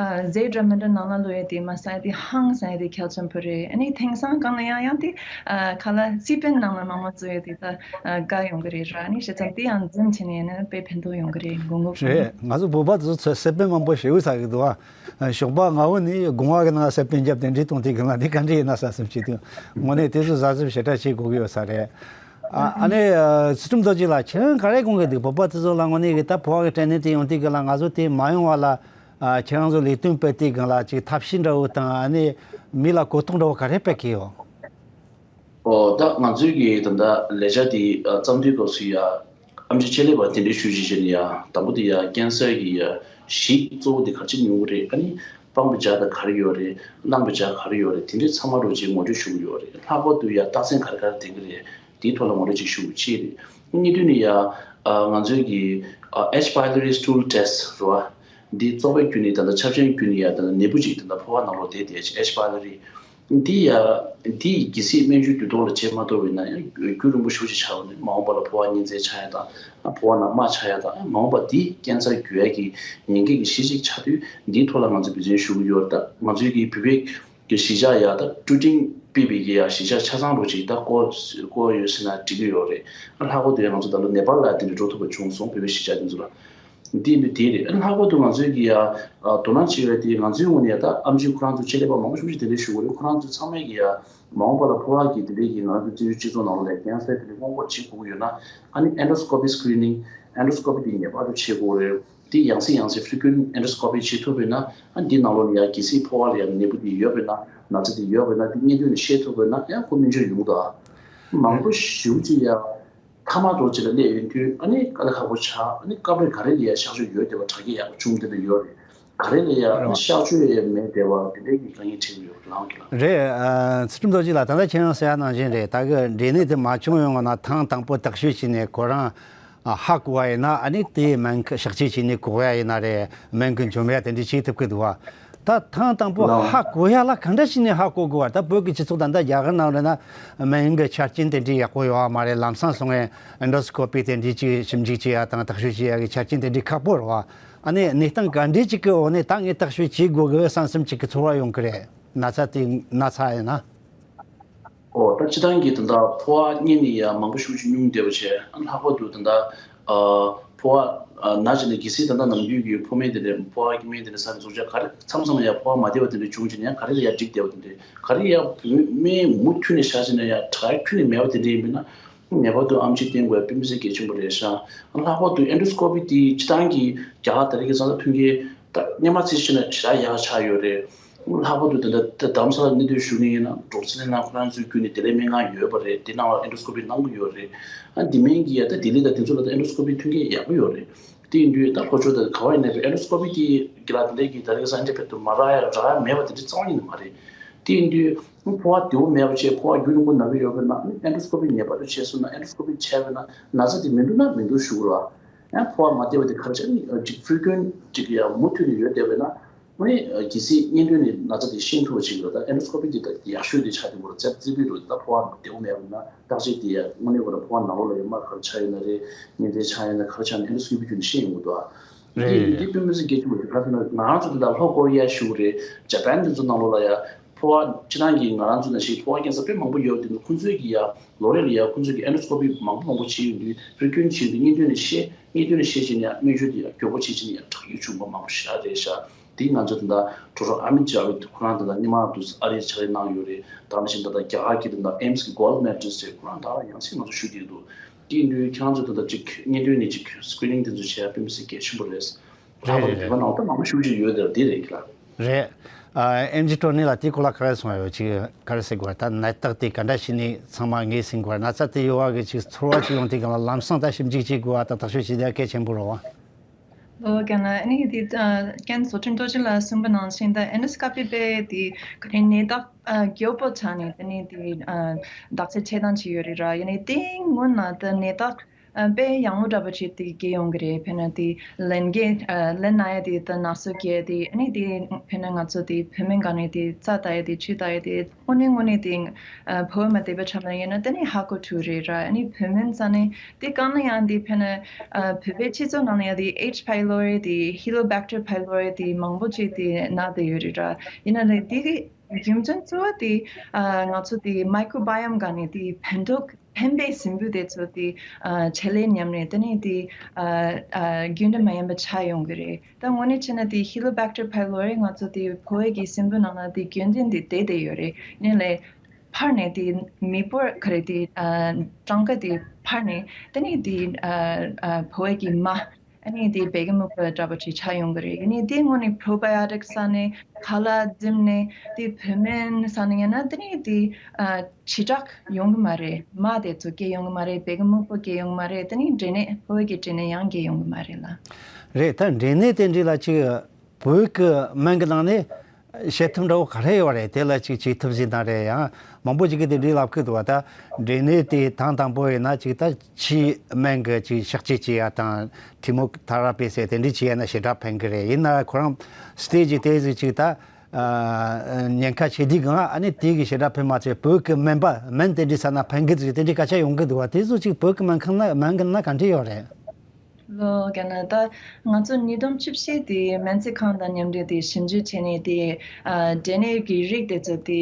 ཨ་རྫས་འདྲ་མི་འདྲ་ནང་ལ་བླུགས་ཡས་དེ་མ་ཟ་ཡས་དེ་ཧང་སང་ཡས་དེ་གལ་ཆེན་པོ་རེད། ཨ་ནི་དེང་སང་གང་ལ་ཡང་ཡང་དེ་ཨ་ཁ་ལག་སི་པན་ནང་ལ་མང་མང་བཙོས་ཡས་དེ་ད་ཨ་དགའ་ཡོང་གི་རེད་ར། ཨ་ནི་བྱས་ཙང་དེ་ཡང་རྫུན་བྱས་ནས་ཡིན་ན་དཔེ་ཕན་ཐོགས་ཡོང་གི་རེད། མགོ་འགོག་རེད། ང་ཚོ་བོད་པ་ཚོ་ཚོས་སི་པན་མང་པོ་ཞེ་པོ་ཟ་གི་འདུག་ཨ། ཞོགས་པ་སྔ་བོ་ནས་སྒོ་ང་གི་ནང་སི་པན་བརྒྱབ་དེ་འདྲའི་གཏོང་དུས་སྒང་ལ་དེ་ག་འདྲ་ཡིན་ན་བསམ་བསམ་བྱེད་དུས་དངོས་གནས་དེ་ཚོ་གཟབ་གཟབ་ཞེ་དྲག་བྱེད་དགོས་ཀྱི་ཡོད་ས་རེད། ཨ་ཨ་ནི་ཨ་ཚུལ་ཁྲིམས་རྡོ་རྗེ་ལགས། ཁྱེད་རང་ག་རེ་དགོངས་ཀྱི་འདུག་བོད་པ་དེ་ཚོ་ལ་དངོས་གནས་ཀྱི་ད་ཕོ་བ་གི་སྐྲན་ནད་དེ་ཡོང་དུས་སྒང་ལ་ང་ཚོ་དེ་མ་ཡོང་བ་ལ་ཨ་ཁྱེད་རང་ཚོ་ལས་དོན་སྤེལ་དུས་སྒང་ལ་ཅིག་ཐབས་ཤེས་འདྲ་བོ་དང་ཨ་ནི་མི་ལ་གོ་རྟོགས་འདྲ་བོ་ག་རེ་སྤེལ་གྱི་ཡོད། ཨོ་ད་ང་ཚོའི་གི་ད་ལྟ་ལས་འཆར་དེ་ཨ་བརྩམས་དུས་སྐབས་སུ་ཡ་ཨེམ་ཆི་ཆེད་ལས་པ་དེ་འདྲའི་ཞུ་བྱེད་བྱས་ནས་ཡ་དང་པོ་དེ་ཡ་ཀན་སར་གྱི་ཡ་གཞི་གཙོ་བོ་དེ་ག་ཅི་ཡོང་གི་རེད། ཨ་ནི་སྤང་བའི་ཇ་དང་ག་རེ་ཡོད་རེད། བླངས་པའི་ཇ་ག་རེ་ཡོད་རེད། དེ་འདྲའི་ཚང་མ་རོ་ཅིག་ངོ་སྤྲོད་ཞུ་གི་ཡོད་རེད། ལྷག་པར་དུ་ཡ་རྟགས་མཚན་ག་རེ་ག་རེ་ལྡན་གྱི་རེད། དེའི་ཐོག་ལ་ངོ་སྤྲོད་ཅིག་ཞུ་གི་ཡོད་རེད། གཉིས་དོན་ནི་ཡ་ཨ་ང་ཚོའི་གི་ཨ་H pylori stool test རེད་བ། འདི་གཙོ་བོའི་རྒྱུ་ནི་ད་ལྟ་ཆབ་ཆེན་རྒྱུ་ནི་ཡ་ད་ལྟ་ནད་འབུ་ཅིག་ད་ལྟ་ཕོ་བ་ནང་ལོགས་བསྡད་དེ་H pylori། འདི་ཡ་འདི་ཡི་གལ་སྲིད་སྨན་བཅོས་དུས་ཐོག་ལ་བྱེད་མ་ཐུབ་པ་ཡིན་ན་ཡང་རྒྱུན་རིང་པོ་ཞེ་པོ་ཅིག་ཆགས་པ་ནི་མ་འོངས་པ་ལ་ཕོ་བ་གཉན་ཚད་ཆགས་ཡ་དང་ཕོ་བ་ནང་རྨ་ཆགས་ཡ་དང་མ་འོངས་པ་འདི་ཀན་སར་འགྱུར་ཡ་གི་ཉེན་ཁ་གི་གཞི་ཅིག་ཆགས་དུས་འདིའི་ཐོག་ལ་ང་ཚོ་འབད་བརྩོན་ཞུ་གི་ཡོད། ད་ང་ཚོའི་གི་བོད་པའི་གི་གཞིས་ཆགས་ཡ་ད་ཀྲུ་ཀྲིང་པི་པི་གི་ཡ་གཞིས་ཆགས་ཆ་ཚང་རུ་ཅིག་ད་བསྐོ་བསྐོ་ཡོད་ཟེར་ན་འགྲིག་གི་ཡོད་རེད། ལྷག་པར་དུ་ཡ་ང་ཚོ་ད་ལོ་ནེ་པཱལ་ལ་དེ་འདྲ་འགྲོ་ཐུབ་པ་བྱུང་སོང་། བོད་པའི་གཞིས་ཆགས་དེ་ཚོ་ལ། འདི་ནི་དེ་རེད། ལྷག་པར་དུ་ང་ཚོའི་གི་ཡ་དོ་སྣང་བྱེད་ཡ་དེ་ང་ཚོའི་ངོས་ནས་ད་ཨེམ་ཆི་ཁོ་རང་ཚོ་ཆེད་ལས་པ་མང་པོ་ཞེ་པོ་ཅིག་དེ་འདྲ་ཞུ་གི་རེད། ཁོ་རང་ཚོ་ཚང་མས་གི་ཡ་མ་འོངས་པ་ལ་ཕོ་བ་གི་དེ་འདྲའི་གི་ང་ཚོའི་བཙན་བྱོལ་སྤྱི་ཚོགས་ནང་ལ་ཀན་སར་དེ་འདྲའི་སྔོན་འགོག་བྱེད་དགོས་ཀྱི་ཡོད་ན་ཨ་ནི་ཨེན་ཌོ་སི་ཀོ་པི་སི་ཀི་རི་ནིང་། ཨེན་ཌོ་སི་ཀོ་པི་དེ་ངེས་པར་དུ་བྱེད་དགོས་རེད། དེ་ཡང་སེ་ཡང་སེ་ཕི་རི་ཀུ་ཨེན་ཊི་ཨེན་ཌོ་སི་ཀོ་པི་བྱེད་ཐུབ་པ་ཡིན་ན་ཨ་འདི་ནང་ལོགས་ནས་ཡ་གལ་སྲིད་ཕོ་བ་ལ་ཡང་ནད་འབུ་དེ་ཡོད་པ་ཡིན་ན་ན་ཚ་དེ་ཡོད་པ་ཡིན་ན་དེ་གནད་དོན་དེ་ཤེས་ཐུབ་པ་ཡིན་ན་ཡང་ཁོ་སྨན་བཅོས་ཡོང་གི་འདུག་ཨ། མང་པོ་ཞེ་པོ་ཅིག་ཡ་མཐའ་མ་དུ་ཅིག་ལ་སླེབས་ཡོང་དུས་ཨ་ནི་དཀའ་ལས་ཁག་པོ་ཆགས། ཨ་ནི་སྐབས་རེ་ག་རེ་ལ་ཡ་གཤག་བཅོས་ཡོད་བསྡད་པ་དྲག་སྐྱེད་ཡག་པོ་བྱུང་བསྡད་པ་ཡོད་རེད། ག་རེ་ལ་ཡ་རེད་བ། གཤག་བཅོས་ཡ་མེད་བསྡད་པ་དེ་འདྲའི་གི་དཀའ་ངལ་འཕྲད་ཀྱི་ཡོད་རེད། ལགས་ཀྱི་ལགས། རེད། ཨ་ཚུལ་ཁྲིམས་རྡོ་རྗེ་ལགས། ད་ལྟ་ཁྱེད་རང་ཟེར་ཡ་ནང་བཞིན་རེད། ད་གི་འབྲས་ནད་དེ་མ་བྱུང་ཡོང་བ་ན་ཐེངས་དང་པོ་བརྟག་དཔྱད་བྱས་ནས་ཁོ་རང་ཨ་ཧ་གོ་བ་ཡིན་ན་ཨ་ནི་དེའི་སྨན་ཁང་གཤག་བཅོས་བྱས་ནས་འགོག་ཡ་ཡིན་ན་རེད། སྨན་ཁང་འཇོམས་ཡ་དེ་འདྲ་བྱེད་ཐུབ་ཀྱི་འདུག་བ། ད་ ད་ཐེངས་དང་པོ་ལགས། ཧ་གོ་ཡ་ལ་ག་འདྲ་ཞིག་ནས་ཧ་གོ་དགོས་བ། ད་བོད་ཀྱི་སྤྱི་ཚོགས་ད་ལྟ་རྒྱ་གར་ནང་རེད་ན་སྨན་གྱི་ཆ་རྐྱེན་དེ་འདྲའི་ཡག་པོ་ཡོད་བ་མ་རེད། ལམ་སང་སོང་ངས་ཨེན་ཌོ་སི་ཀོ་པི་དེ་འདྲའི་ཅིག་ཞིབ་འཇུག་བྱེད་ཡ་དང་བརྟག་དཔྱད་བྱེད་ཡ་གི་ཆ་རྐྱེན་དེ་འདྲའི་ཁག་པོ་རེད་བ། ཨ་ནི་གནས་སྟངས་ག་འདྲའི་ཅིག་གི་འོག་ནས་ད་ངས་བརྟག་དཔྱད་བྱེད་དགོས་གི་བསམ་བསམ་ཅིག་གི་ཚོར་བ་ཡོང་གི་རེད། ན་ཚ་དེ་ན་ཚ་ཡིན་ན། ཨོ་ད་སྤྱིར་བཏང་གི་ད་ལྟ་ཕོ་བ་རྙེད་ནི་ཡ་མང་པོ་ཤུགས་ཆེ་ཉུང་བསྡད་པ་བྱས། ཨ་ལྷག་པར་དུ་ད་ལྟ་ཨ་ཕོ་བ་ཨ་ན་བྱས་ནས་གལ་སྲིད་ད་ལྟ་ནམ་རྒྱུན་གྱི་ཕོ་སྨན་དེ་འདྲ་ཕོ་བ་གི་སྨན་དེ་འདྲ་ཟ་ནས་འཛུགས་བྱ་ག་རེ་མཚམས་མཚམས་ཡ་ཕོ་བ་མ་བདེ་བ་དེ་འདྲ་བྱུང་བྱས་ནས་ཡ་ག་རེ་ལ་ཡ་འགྲིག་བསྡད་པ་དེ་འདྲ། ག་རེ་ཡ་བོད་སྨན་མུ་མཐུད་ནས་བཞག་བྱས་ནས་ཡ་དྲག་ཁྱོན་ནས་མེད་པ་དེ་འདྲ་ཡིན་པས་ན། ངེས་པར་དུ་ཨེམ་ཆི་བསྟེན་དགོས་དཔེ་མི་སྲིད་གལ་ཆེན་པོ་རེད་ཤག་ལྷག་པར་དུ་ཨེན་ཌོ་སི་ཀོ་པི་དེ་སྤྱིར་བཏང་གི་རྒྱ་གར་ད་རེས་ཀྱི་བཟའ་ཟླ་མཐུན་རྐྱེན་ད་སྔོན་མ་ཚེ་ཕྱི་ནས་ཞེ་དྲག་ཡག་ཆགས་ཡོད་རེད། ལྷག་པར་དུ་དེ་འདྲ་ད་རྡ་རམ་ས་ལ་གནས་སྡོད་ཞུ་མཁན་ཡིན་ན་ཌོག་ཊར་ཚེ་རིང་ལགས་ཁོ་རང་ཚོའི་བརྒྱུད་ནས་བདེ་ལེགས་སྨན་ཁང་ཡོད་པ་རེད། དེ་ནང་ལ་ཨེན་ཌོ་སི་ཀོ་པི་གནང་གི་ཡོད་རེད། ཨ་འདི་མིན་གྱི་ཡ་ད་ལྡི་ལི་དང་དེ་ཚོ་ལ་ད་ཨེན་ཌོ་སི་ཀོ་པི་མཐུན་རྐྱེན་ཡག་པོ་ཡོད་རེད། དེ་ཡིན་དུས་ད་ལྷོ་ཕྱོགས་དེ་ག་བ་ཡིན་ནའི་ཨེན་ཌོ་སི་ཀོ་པི་དེ་གི་ལ་དེ་འདྲའི་གི་ད་རེས་ཀྱི་སན་ཊར་ཕེབས་དུ་མ་རག་ཡ་རག་ཡ་མེད་པ་དེ་འདྲ་རྩ་བ་ཉིད་ནས་མ་རེད། དེ་ཡིན་དུས་ཕོ་བ་བདེ་བོ་མེད་པ་བྱས་ཕོ་བ་རྒྱུན་རིང་པོ་ན་གི་ཡོད་པས་ན་ཨེན་ཌོ་སི་ཀོ་པི་ངེས་པར་དུ་བྱས་སོང་ན། ཨེན་ཌོ་སི་ཀོ་པི་བྱས་པས་ན་ན་ཚ་དེ་མི་འདུག་ན་མི་འདུག་ཞུ་དགོས་ར། ཡང་ཕོ་བ་མ་བདེ་བ་དེ་ག་རེ་བྱས་ནས་ཅིག་ཕི་རི་ཀུ་ཨེན་ཊི་ཅིག་ཡང་མུ་མཐུད་ནས་ཡོད་བསྡད་པས་ན། ཨ་ནི་གལ་སྲིད་གཉེན་དོན་ནས་ན་ཚ་དེ་ཤེས་ཐུབ་པ་ཅིག་ཡོད་ད་ཨེན་ཌོ་སི་ཀོ་པི་དེ་ད་ཡག་ཤོས་དེ་ཆགས་བསྡད་ཡོད་རེད། ཙེབ་ཙེབ་རེད་ད་ཕོ་བ་བདེ་བོ་མེད་པས་ན། བརྟག་དཔྱད་དེ་ཡ་དངོས་གནས་ཁོ་རང་ཕོ་བ་ནང་ལོགས་ལ་ཡ་མར་ག་རེ་ཆགས་ཡོད་ན་རེད། གཉན་ཚད་ཆགས་ཡོད་ན་ག་རེ་ཆགས་ན་ཨེན་ཌོ་སི་ཀོ་པི་བརྒྱུད་ནས་ཤེས་ཡོང་གི་འདུག་ཨ། རེད། འདི་རེད། འདི་དཔེ་མི་སྲིད་གལ་ཆེན་པོ་རེད། ག་རེ་ཟེར་ན་ང་རང་ཚོ་འདི་ལ་ལྷོ་ཀོ་རི་ཡ་ཞུ་གི་རེད། ཇ་པན་དེ་ཚོ་ནང་ལོགས་ལ་ཡ་ཕོ་བ་སྤྱིར་བཏང་གི་ང་རང་ཚོ་ནང་བཞིན་ཕོ་བ་ཀེན་སར་དཔེ་མང་པོ་ཡོད་དེ་འདུག་ཁོང་ཚོས་ཀྱི་ཡ་ལོ་རེ་ལ་ཡ་ཁོང་ཚོས་ཀྱི་ཨེན་ཌོ་སི་ཀོ་པི་མང་པོ་མང་པོ་བྱས་ཡོང་དུས་ཕི་རི་ཀུ་ཨེན་ཊི་བྱས་ཡོང་དུས་གཉེན་དོན་ནས་ཤེས། གཉེན་དོན་ནས་ཤེས་བྱས་ནས་ཡ་སྨན་བཅོས་དེ་ཡ་མགྱོགས་པོ་བྱས་བྱས་ནས་ཡ་དྲག་ཡོད་བྱུང་བ་མང་པོ་ཞེ་དྲག་རེད་ཤག་དེ་ང་ཚོ་ད་ལྟ་ཌོག་ཊར་ཨ་མིད་ཇ་བིད་ཁོ་རང་ད་ལྟ་སྔོན་མ་དུ་ཨ་རིར་ཕྱག་ལས་གནང་ཡོད་རེད། ད་ནང་བཞིན་ད་ལྟ་རྒྱ་གར་གྱི་ད་ལྟ་ཨེམ་སི་གི་གོལ་ཌི་མེ་ཌལ་རེད། ཁོ་རང་ད་ལྟ་ཡང་སེ་ང་ཚོ་ཞུ་གི་འདུག་དེ་ཡིན་དུས་ཁྱེད་རང་ཚོ་ད་ལྟ་ཅིག་གཉེན་དོན་ནས་ཅིག་སི་ཀི་རི་ནིང་དེ་ཚོ་བྱས་ཡ་དཔེ་མི་སྲིད་གལ་ཆེན་པོ་རེད། ལྷག་པར་དུ་རེད་རེད། བོད་པ་ནང་ད་མང་པོ་ཞེ་པོ་ཅིག་ཡོད་དེ་དེ་རེད་ཀྱི་ལ། རེད། ཨ་ཨེམ་ཆི་ཊོ་ནི་ལགས་དེའི་སྐོར་ལ་ག་རེ་གསུང་ཡ་ཡོད། ཅིག་ག་རེ་ཟེར་དགོས་ད་ནད་རྟགས་དེ་ག་འདྲ་ཞིག་ནས་ཚང་མ་ངོས་ཟིན་དགོས། ན་ཚ་དེ་ཡོད་པ་གི་ཅིག་ཚོར་བ་ཅིག་ཡོང་དུས་སྒང་ལ་ལམ་སང་ད་ཞིབ་འཇུག་བྱེད་དགོས་པ་དང་བརྟག་དཔྱད་བྱེད་ཡ་གལ་ཆེན་པོ་རེད་བ། ལོ་རྒན་ལགས་ཨ་ནི་དེ་ཨ་རྒན་བཟོ་སྐྲུན་རྡོ་རྗེ་ལགས་གསུངས་པ་ནང་བཞིན་ད་ཨེན་ཌོ་སི་ཀོ་པི་པས་དེ་ག་རེ་ནད་རྟགས་ཨ་མགྱོགས་པོ་ཆགས་ནས་དེ་ནས་དེ་ཨ་བརྟག་དཔྱད་བྱེད་སྟངས་ཅིག་ཡོད་རེད་ར། ཡིན་ནའི་དེ་སྔོན་ལ་ད་ནད་རྟགས་ཨ་དཔེ་ཡང་མོ་འདྲ་པོ་ཅིག་དེ་སྐྱེ་ཡོང་གི་རེད། དཔེར་ན་དེ་ལན་རྒྱས་ཨ་ལན་ན་ཡ་དེ་ད་ན་ཟུག་སྐྱེ་དེ་ཨ་ནི་དེ་དཔེར་ན་ང་ཚོ་དེ་བོད་སྨན་སྒང་ནས་དེ་རྩ་ལྟ་ཡ་དེ་བཅུད་ལྟ་ཡ་དེ་དངོས་གནས་དངོས་གནས་དེ་ཨ་ཕོ་བ་མ་བདེ་བ་ཆགས་པ་ཡིན་ན་དེ་ནི་ཧ་གོ་ཐུབ་རེད་ར། ཨ་ནི་བོད་སྨན་རྩ་ནས་དེ་གང་ན་ཡང་དེ་དཔེར་ན་ཨ་བོད་པའི་སྤྱི་ཚོགས་ནང་ལ་ཡང་དེ་ཨེཆ་པའི་ལོ་རི་དེ་ཧི་ལོ་བེག་ཊར་པའི་ལོ་རི་དེ་མང་པོ་ཅིག་དེ་ན་བསྡད་ཡོད་རེད་ར། ཡིན་ན་ལས་དེ་གི་རྒྱུ་མཚན་གཙོ་བོ་དེ་ཨ་ང་ཚོ་དེ་མའི་ཀྲོ་བྷ་ཡོམ་སྒང་ནས་དེ་ཕན་ཐོགས་ཕན་པའི་སྲིན་འབུ་དེ་ཚོ་དེ་ཨ་ཆད་ལས་ཉམས་ནས་དེ་ནས་དེ་ཨ་ཨ་རྒྱུན་ལྡན་མ་ཡིན་པ་ཆགས་ཡོང་གི་རེད། ད་དངོས་གནས་བྱས་ན་དེ་ཧི་ལོ་བེག་ཊར་པའི་ལོ་རི་ང་ཚོ་དེ་ཕོ་བའི་གི་སྲིན་འབུ་ནང་ལ་དེ་རྒྱུན་ལྡན་དེ་བསྡད་བསྡད་ཡོད་རེད། ཡིན་ནའི་ལས་ཕར་ནས་དེ་མི་འབོར་ག་རེ་དེ་ཨ་གྲངས་ཀ་དེ་ཕར་ནས་དེ་ནས་དེ་ཨ་ཨ་ཕོ་བའི་གི་མ་ཨ་ནི་དེ་བད་ཀན་སྨུག་པོ་འདྲ་པོ་ཅིག་ཆགས་ཡོང་གི་རེད། ཡིན་ནའི་དེ་སྔོན་ནས་པྲོ་བ་ཡོ་ཊིག་ཟ་ནས་ཁ་ལག་འཛིམ་ནས་དེ་བོད་སྨན་ཟ་ནས་ཡིན་ན་དེ་ནས་དེ་ཨ་ཞེ་དྲག་ཡོང་གི་མ་རེད། མ་དེ་ཚོ་སྐྱེ་ཡོང་གི་མ་རེད། བད་ཀན་སྨུག་པོ་སྐྱེ་ཡོང་གི་མ་རེད། དེ་ནས་འབྲས་ནད་ཕོ་བའི་གི་འབྲས་ནད་ཡང་སྐྱེ་ཡོང་གི་མ་རེད་ལ། རེད། ད་འབྲས་ནད་དེ་འདྲ་ལ་ཅིག་བོད་ཀྱི་སྨན་གྱི་ནང་ནས་བྱེད་ཐབས་འདྲ་བོ་ག་རེ་ཡོད་རེད། དེ་ལ་ཅིག་བྱེད་ཐབས་ཟིན་ན་རེད། ཡང་མང་པོ་ཅིག་གིས་དེ་འདྲའི་ལབ་ཀྱི་འདུག་བ། ད་འབྲས་ནད་དེ་ཐེངས་དང་པོ་ཡིན་ན་ཅིག་ད་ཕྱིའི་སྨན་གྱི་ཅིག་གཤག་བཅོས་བྱེད་ཡ་དང་ཀི་མོ་ཐེ་ར་པི་ཟེར་དེ་འདྲའི་བྱེད་ཡ་ན་ཞེ་དྲག་ཕན་གི་རེད། ཡིན་ན་ཁོ་རང་སི་ཊེ་ཇི་དེ་ཟིག་ཅིག་ད་ཨ་ཉེན་ཁ་ཆེ་དུས་སྒང་ཨ་ནི་དེ་གི་ཞེ་དྲག་ཕན་མ་ཆེ། བོད་ཀྱི་སྨན་པ་སྨན་དེ་འདྲའི་ཟ་ན་ཕན་གི་ཟིག་དེ་འདྲའི་སྐད་ཆ་ཡོང་གི་འདུག་བ། དེ་ཚོ་ཅིག་བོད་ཀྱི་སྨན་ཁང་ན་སྨན་གི་ན་ག་འདྲ་ཡོད་རེད། ལོ་རྒན་ལགས་ད་ང་ཚོ་ཉིས་སྟོང་བཅུ་བཞི་དེ་སྨན་རྩིས་ཁང་དང་མཉམ་འབྲེལ་དེ་ཞིབ་འཇུག་བྱས་ནས་དེ་ཨ་འབྲས་ནད་ཀྱི་རིགས་དེ་ཚོ་དེ་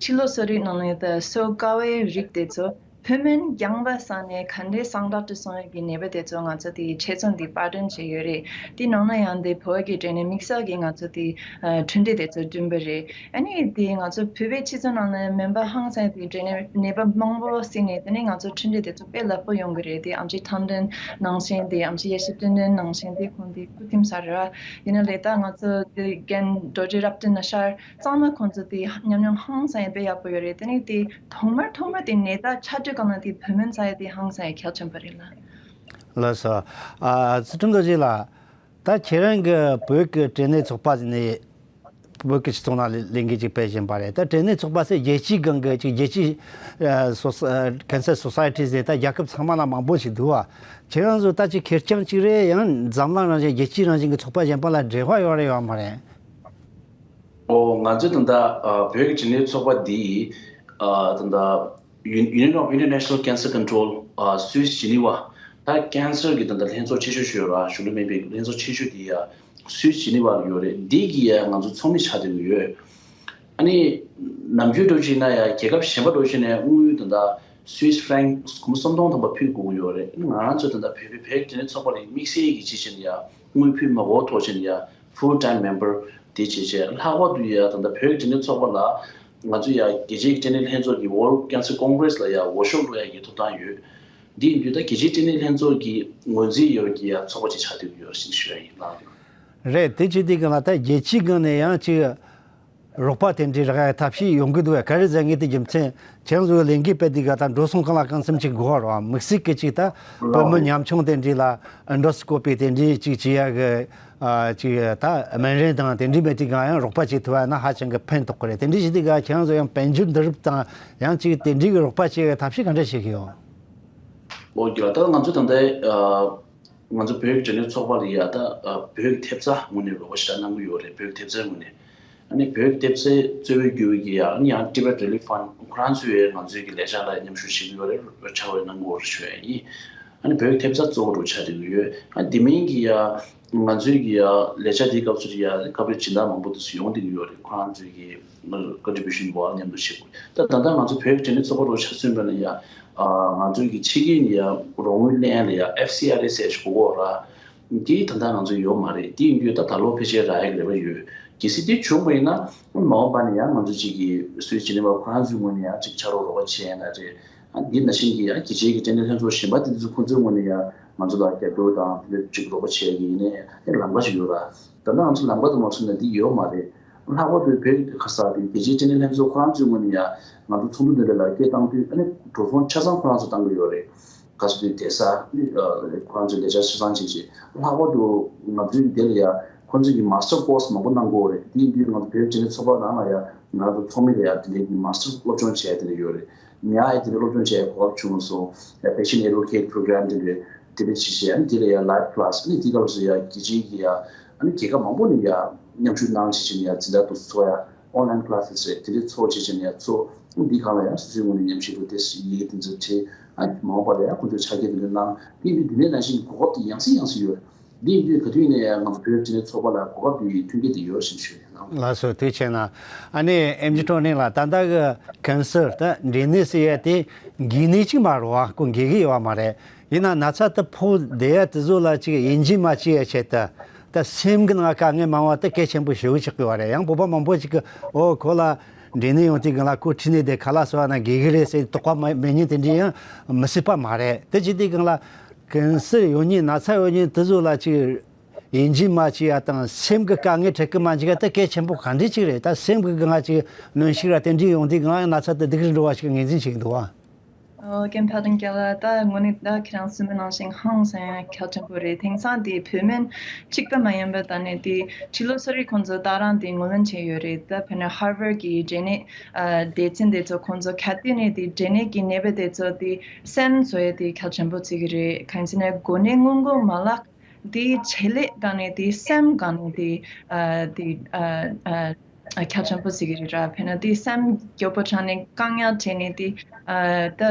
ཕྱི་ལོགས་གསོ་རིག་ནང་ནས་ད་གསོ་དཀའ་བའི་རིགས་དེ་ཚོ་བོད་སྨན་རྐྱང་པ་ཟ་ནས་ག་འདྲའི་གསང་བདག་ཏུ་སོང་ཡོད་ཀྱི་ནད་པ་དེ་ཚོ་ང་ཚོ་དེ་ཆེད་རྩོམ་དེ་པར་སྐྲུན་བྱས་ཡོད་རེད། དེ་ནང་ན་ཡང་དེ་བོད་ཀྱི་འབྲས་ནད་དམིགས་བསལ་གྱི་ང་ཚོ་དེ་ཨ་འཕྲུལ་འདེད་དེ་ཚོ་བསྐྲུན་པ་རེད། ཨ་ནི་དེ་ང་ཚོ་བོད་པའི་སྤྱི་ཚོགས་ནང་ནས་སྨན་པ་ཧང་སང་དེ་འབྲས་ནད་ནད་པ་མང་པོ་བསྲིངས་ནས་དེ་ནས་ང་ཚོ་འཕྲུལ་འདེད་དེ་ཚོ་དཔེ་ལེགས་པོ་ཡོང་གི་རེད། དེ་ཨེམ་ཆི་ཐང་ཏན་ནང་བཞིན་དེ་ཨེམ་ཆི་ཡེ་ཤེས་བསྟན་འཛིན་ནང་བཞིན་དེ་ཁོང་དེ་སྐུ་ཁྲིམས་ཟ་རེད་བ། ཡིན་ན་ལས་ད་ང་ཚོ་དེ་རྒན་རྡོ་རྗེ་རབ་བརྟན་ན་ཤར་གཙང་མ་ཁོང་ཚོ་དེ་ཉམས་མྱོང་ཧང་སང་ཡ་དཔེ་ཡག་པོ་ཡོད་རེད། དེ་ནས་དེ་ཐོག་མར་ཐོག་མར་དེ་ནད་རྟགས་ཆགས་དུས་སྒང་ལ་དེ་བོད་སྨན་ཟ་ཡ་དེ་ཧང་སང་ཡ་གལ་ཆེན་པོ་རེད་ལ། ལགས་སོ། ཨ་ཚུལ་ཁྲིམས་རྡོ་རྗེ་ལགས། ད་ཁྱེད་རང་གི་བོད་ཀྱི་འབྲས་ནད་ཚོགས་པ་ནས་བོད་ཀྱི་སྤྱི་ཚོགས་ནང་ལས་འགུལ་ཅིག་སྤེལ་བཞིན་པ་རེད། ད་འབྲས་ནད་ཚོགས་པ་ཟེར་རྒྱལ་སྤྱིའི་སྒང་གི་ཅིག་རྒྱལ་སྤྱིའི་ཨ་སོ་ཨ་ཀེན་སར་སོ་སའི་ཊི་ཟེར་ད་རྒྱལ་ཁབ་ཚང་མ་ལ་མང་པོ་ཞིག་འདུག་བ། ཁྱེད་རང་ཚོ་ད་ཅིག་ཁེར་རྐྱང་ཅིག་རེད། ཡང་འཛམ་གླིང་རང་བཞིན་རྒྱལ་སྤྱིའི་རང་བཞིན་གྱི་ཚོགས་པ་གཞན་པ་ལ་འབྲེལ་བ་ཡོད་རེད་ཡོད་མ་རེད། ཨོ། ང་ཚོའི་ད་ལྟ་ཨ་བོད་ཀྱི་འབྲེལ་ནད་ཚོགས་པ་འདིས་ཨ་ད་ལྟ་Union of International Cancer Control ཨ་Swiss Geneva ད་cancer གྱི་ད་ལྟ་ལྷན་ཚོགས་ཆེ་ཤོས་ཤིག་ཡོད་ར། གཞུང་འབྲེལ་མིན་པའི་ལྷན་ཚོགས་ཆེ་ཤོས་འདི་ཡ་Swiss Geneva ལ་ཡོད་རེད། འདི་གི་ཡ་ང་ཚོ་ཚོགས་མི་ཆགས་བསྡད་ཀྱི་ཡོད། ཨ་ནི་ནམ་རྒྱུན་འགྲོ་བཞིན་ན་ཡ་རྒྱལ་ཁབ་གཞན་པ་འགྲོ་བཞིན་ན་ཡ་དངུལ་ད་ལྟ་Swiss franc སུམ་སྟོང་ཐམ་པ་ཕུལ་དགོས་ཀྱི་ཡོད་རེད། ཨ་ནི་ང་རང་ཚོ་ད་ལྟ་བོད་པའི་བོད་ཀྱི་འབྲེལ་ནད་ཚོགས་པ་ལ་དམིགས་བསལ་གྱི་ཅི་བྱས་ན་ཡ་དངུལ་ཕུལ་མ་དགོས་ཐོག་བྱས་ན་ཡ་full time member དེ་བྱས་བྱས། ལྷག་པར་དུ་ཡ་ད་ལྟ་བོད་ཀྱི་འབྲེལ་ནད་ཚོགས་པ་ལ་ང་ཚོ་ཡ་རྒྱལ་སྤྱིའི་འབྲེལ་ནད་ལྷན་ཚོགས་ཀྱི་World Cancer Congress ལ་ཡ་འོས་ཤོག་བླུག་ཡ་གི་ཐོབ་ཐང་ཡོད། འདི་ཡིན་དུས་ད་རྒྱལ་སྤྱིའི་འབྲེལ་ནད་ལྷན་ཚོགས་ཀྱི་ངོས་འཛིན་ཡོད་ཀྱི་ཡ་ཚོགས་པ་ཅིག་ཆགས་བསྡད་ཀྱི་ཡོད་ཟེར་ཞུ་ཡ་ཡིན། ལགས། རེད། དེ་བྱེད་དུས་གང་ལ་ད་རྒྱལ་སྤྱིའི་སྒང་ནས་ཡང་ཅིག་རོགས་པ་དེ་འདྲའི་རག་ཡ་ཐབས་ཤེས་ཡོང་གི་འདུག་བས། ག་རེ་ཟེར་ངེས་དེ་རྒྱུ་མཚན་ཁྱེད་རང་ཚོའི་ལས་འགུལ་སྤེལ་དུས་ག་ད་འགྲོ་སོང་གང་ལ་གང་འཚམ་ཅིག་དགོས་ར། དམིགས་བསལ་གྱི་ཅིག་ད་བུ་མོ་ཉམ་ཆུང་དེ་འདྲའི་ལ་ཨེན་ཌོ་སི་ཀོ་པི་དེ་འདྲའི་ཅིག་བྱེད་ཡ་གི་ཨ་ཅིག་ད་སྨན་རིན་དང་དེ་འདྲའི་མེད་དུས་གང་ཡང་རོགས་པ་བྱེད་ཐུབ་པ་ན་ཧ་ཅང་གི་ཕན་ཐོགས་ཀྱི་རེད། དེ་འདྲའི་བྱེད་དུས་ག་ཁྱེད་རང་ཚོ་ཡང་དཔལ་འབྱོར་བསྡུ་རུབ་དང་ཡང་ཅིག་དེ་འདྲའི་གི་རོགས་པ་བྱེད་ཡ་ཐབས་ཤེས་ག་འདྲ་བྱེད་ཀྱི་ཡོད། ཨོ་རྒྱུ་ལ་ད་ང་ཚོ་ད་ལྟའི་ཨ་ང་ཚོ་བོད་ཀྱི་འབྲེལ་ནད་ཚོགས་པ་ལ་ཡ་ད་ཨ་བོད་ཀྱི་ཐེབས་རྩ་ངོས་ནས་རོགས་པ་ཞེ་དྲག་གནང་གི་ཡོད་རེད། བོད་ཀྱི་ཐེབས་རྩའི་ངོས་ནས། ཨ་ནི་བོད་ཀྱི་ཐེབས་རྩའི་གཙོ་བོའི་རྒྱུ་གི་ཡ་ཨ་ནི་ཡང་Tibet Relief Fund ཁོ་རང་ཚོས་ང་ཚོའི་གི་ལས་འཆར་ལ་མཉམ་ཞུགས་བྱེད་ཀྱི་ཡོད་རེད། ཕྱག་དཔེ་གནང་གི་ཡོད་རེད་ཞུ་ཡ་ཡིན། ཨ་ནི་བོད་ཀྱི་ཐེབས་རྩ་གཙོ་བོ་རུ་ཆགས་བསྡད་ཀྱི་ཡོད། ཨ་དེ་མིན་གྱི་ཡ་ང་ཚོའི་གི་ཡ་ལས་འཆར་དེའི་སྐབས་སུ་ཡ་སྐབས་རེ་སྦྱིན་བདག་མང་པོ་དེ་ཚོ་ཡོང་བསྡད་ཀྱི་ཡོད་རེད། ཁོ་རང་ཚོའི་གི་contribution བ་མཉམ་དུ་བྱེད་དགོས། ད་ད་ལྟ་ང་ཚོ་བོད་ཀྱི་འབྲེལ་ནད་ཚོགས་པ་རུ་ཆ་མཚོན་པ་ན་ཡ་ཨ་ང་ཚོའི་གི་ཕྱི་རྒྱལ་ནས་ཡ་རོགས་དངུལ་ལེན་ཡ་ལ་ཡ་F C R S ཟེར་ཞིག་དགོས་ཀྱི་ཡོད་ར། འདི་ད་ལྟ་ང་ཚོ་ཡོད་མ་རེད། འདི་ཡིན་དུས་ད་ད་ལོ་ཕལ་ཆེར་རག་ཡ་གི་རེ་བ་ཡོད། གལ་སྲིད་འདི་བྱུང་བ་ཡིན་ན་མ་འོངས་པ་ནས་ཡང་ང་ཚོ་གཅིག་གི་སུའི་ཇི་ནི་ཝ་ཁོ་རང་ཚོའི་ངོས་ནས་ཡང་གཅིག་ཕྱག་རོགས་རོགས་པ་བྱས་ཡ་ན་རེད། ཨ་འདི་ནང་བཞིན་གྱི་ཡང་རྒྱལ་སྤྱིའི་གི་འབྲེལ་ནད་ལྷན་ཚོགས་གཞན་པ་དེ་ཚོ་ཁོང་ཚོའི་ངོས་ནས་ཡང་ང་ཚོ་ལ་རྒྱབ་སྐྱོར་དང་དེ་འདྲ་གཅིག་རོགས་པ་བྱས་ཡ་གི་ཡིན་ནའི་ཡང་ལམ་ཁ་ཞིག་ཡོད་ར། ད་ལྟ་ང་ཚོ་ལམ་ཁ་དུ་མ་སོང་ན་འདི་ཡོད་མ་རེད། ལྷག་པར་དུ་བོད་ཀྱི་ཁ་ས་དེ་རྒྱལ་སྤྱིའི་འབྲེལ་ནད་ལྷན་ཚོགས་ཁོ་རང་ཚོའི་ངོས་ནས་ཡང་ང་ཚོ་ཚོགས་འདུ་འདི་འདྲ་ལ་སྐད་བཏང་དུས་ཨ་ནི་འགྲོ་སོང་ཆ་ཚང་ཁོ་རང་ཚོ་བཏང་གི་ཡོད་རེད། ག་ཚོད་དུས་བསྡད་ས་ནི་ཁོ་རང་ཚོའི་ལས་འཆར་ཆ་ཚང་བྱེད་ཆེད་ལྷག་པར་དུ་ང་ཚོའི་འདི་ལ་ཡ་ཁོ་ཚོས་ཀྱི་master course མང་པོ་གནང་དགོས་རེད། དེ་ཡིན་དུས་ང་ཚོ་བོད་འབྲེལ་ནད་ཚོགས་པ་ནང་ལ་ཡ་ང་ཚོ་ཚོགས་མི་ལ་ཡ་དེ་འདྲའི་གི་master སློབ་སྦྱོང་བྱས་དེ་འདྲ་ཡོད་རེད། ཉག་ཡ་དེ་འདྲ་སློབ་སྦྱོང་བྱས་གོ་སྐབས་བྱུང་སོང་། ཡ་patient advocate program དེ་འདྲ་དེ་འདྲ་བྱེད་བྱས་ཨ་ནི་དེ་ལ་ཡ་live class ཨ་ནི་དེ་སྐབས་སུ་ཡ་རྒྱལ་སྤྱིའི་གི་ཡ་ཨ་ནི་རྒྱལ་ཁབ་མང་པོ་ནས་ཡ་མཉམ་ཞུགས་གནང་བྱེད་བྱས་ནས་ཡ་འཛིན་གྲྭ་དུ་ཚོགས་ཡ། online classes རེད། དེ་འདྲའི་ཚོགས་བྱེད་བྱས་ནས་ཡང་ཚོགས། འདི་སྒང་ལ་ཡང་སོ་སོའི་ངོས་ནས་ཉམས་ཞིབ་རུ་དེ་ཡི་གེ་དེ་ཚོ་བྲིས། ཨ་མ་འོངས་པ་ལ་ཡང་ཁོང་ཚོས་ཕྱག་འཁྱེར་དེ་འདྲ་གནང་། དེ་འདི་འདི་ནས་ནང་བཞིན་གོ་སྐབས་དེ་ཡང་སེ་ཡང་སེ་ཡོད། འདི་ཡིན་དུས་ག་དུས་ནས་ཡང་ང་ཚོ་བོད་འབྲེལ་ནད་ཚོགས་པ་ལ་གོ་སྐབས་དེ་མཐུན་རྐྱེན་དེ་ཡོད་ཞེས་ཞུ་ཡིན་ནམ། ལགས་སོ། ཐུགས་རྗེ་ཆེ་གནང་། ཨ་ནི་ཨེམ་ཆི་ཀྲོ་ནིང་ལགས། ད་ལྟ་གི་cancer ད་འབྲས་ནད་ཟེར་ཡ་དེ་འགོས་ནད་ཅིག་མ་རེད་བ། ཁོ་འགོས་གི་ཡོད་བ་མ་རེད། ཡིན་ན་ན་ཚ་དེ་ཕོག་བསྡད་ཡ་དེ་ཚོ་ལ་ཅིག་ཡིན་གཅིག་མིན་གཅིག་ཡ་ཆེད་དུ། ད་སེམས་ཀྱི་ནང་དཀའ་ངལ་མང་བ་དེ་གལ་ཆེན་པོ་ཞེ་པོ་ཆགས་ཀྱི་ཡོད་རེད། ཡང་བོད་པ་མང་པོ་ཞིག་གིས་ཨོ་ཁོ་ལ་འབྲས་ནད་ཡོང་དུས་སྒང་ལ་ཁོ་ཁྲིད་ནས་བསྡད། ཁ་ལག་ཟ་བ་ན་འགོས་ཀྱི་རེད་ཟེར་དོགས་པ་མ་མེད་མཁན་དེ་འདྲ་ཡང་མི་སྲིད་པ་མ་རེད། དེ་བྱེད་དུས་སྒང་ལ་cancer ཡོད་མཁན་ན་ཚ་ཡོད་མཁན་དེ་ཚོ་ལ་ཅིག་ཡིན་གཅིག་མིན་གཅིག་ཡ་དང་སེམས་ཀྱི་དཀའ་ངལ་འཕྲད་ཀྱི་མ་འཇུག་ཡ་དེ་གལ་ཆེན་པོ་ག་འདྲ་ཅིག་རེད། ད་སེམས་ཀྱི་སྒང་ཅིག་གནོན་ཤུགས་ར་དེ་འདྲ་ཡོང་དུས་སྒང་ཡང་ན་ཚ་དེ་སྡུག་རུ་འགྲོ་བ་ཞིག་ངོས་འཛིན་བྱེད་ཀྱི་འདུག་བ། ཨོ་རྒན་ཕ་ཏན་རྒྱལ་ལགས། ད་དངོས་གནས་ད་ཁྱེད་རང་གསུངས་པ་ནང་བཞིན་ཧང་སང་ཡ་གལ་ཆེན་པོ་རེད། དེང་སང་དེ་བོད་སྨན་གཅིག་པ་མ་ཡིན་པ་ད་ནི་དེ་ཕྱི་ལོགས་ས་རིགས་ཁོང་ཚོ་ད་རང་དེ་ངོས་ལེན་བྱས་ཡོད་རེད། ད་དཔེར་ན་Harvard གི་འབྲས་ནད་ཨ་སྡེ་ཚན་དེ་ཚོ་ཁོང་ཚོ་ག་དུས་ནས་དེ་འབྲས་ནད་ཀྱི་ནད་པ་དེ་ཚོ་དེ་སེམས་བཟོ་ཡ་དེ་གལ་ཆེན་པོ་བརྩི་གི་རེད། གང་ཡིན་ཟེར་ན་འགོས་ནད་སྔོན་འགོག་མ་ལག་དེ་ཆེད་ལས་སྒང་ནས་དེ་སེམས་སྒང་ནས་དེ་ཨ་དེ་ཨ་ཨ། གལ་ཆེན་པོ་ཟེར་གྱི་རེད་ར། དཔེར་ན་དེ་སེམས་སྐྱོ་པོ་ཆགས་ནས་བཀག་ཉར་བྱས་ནས་དེ་ཨ་ད་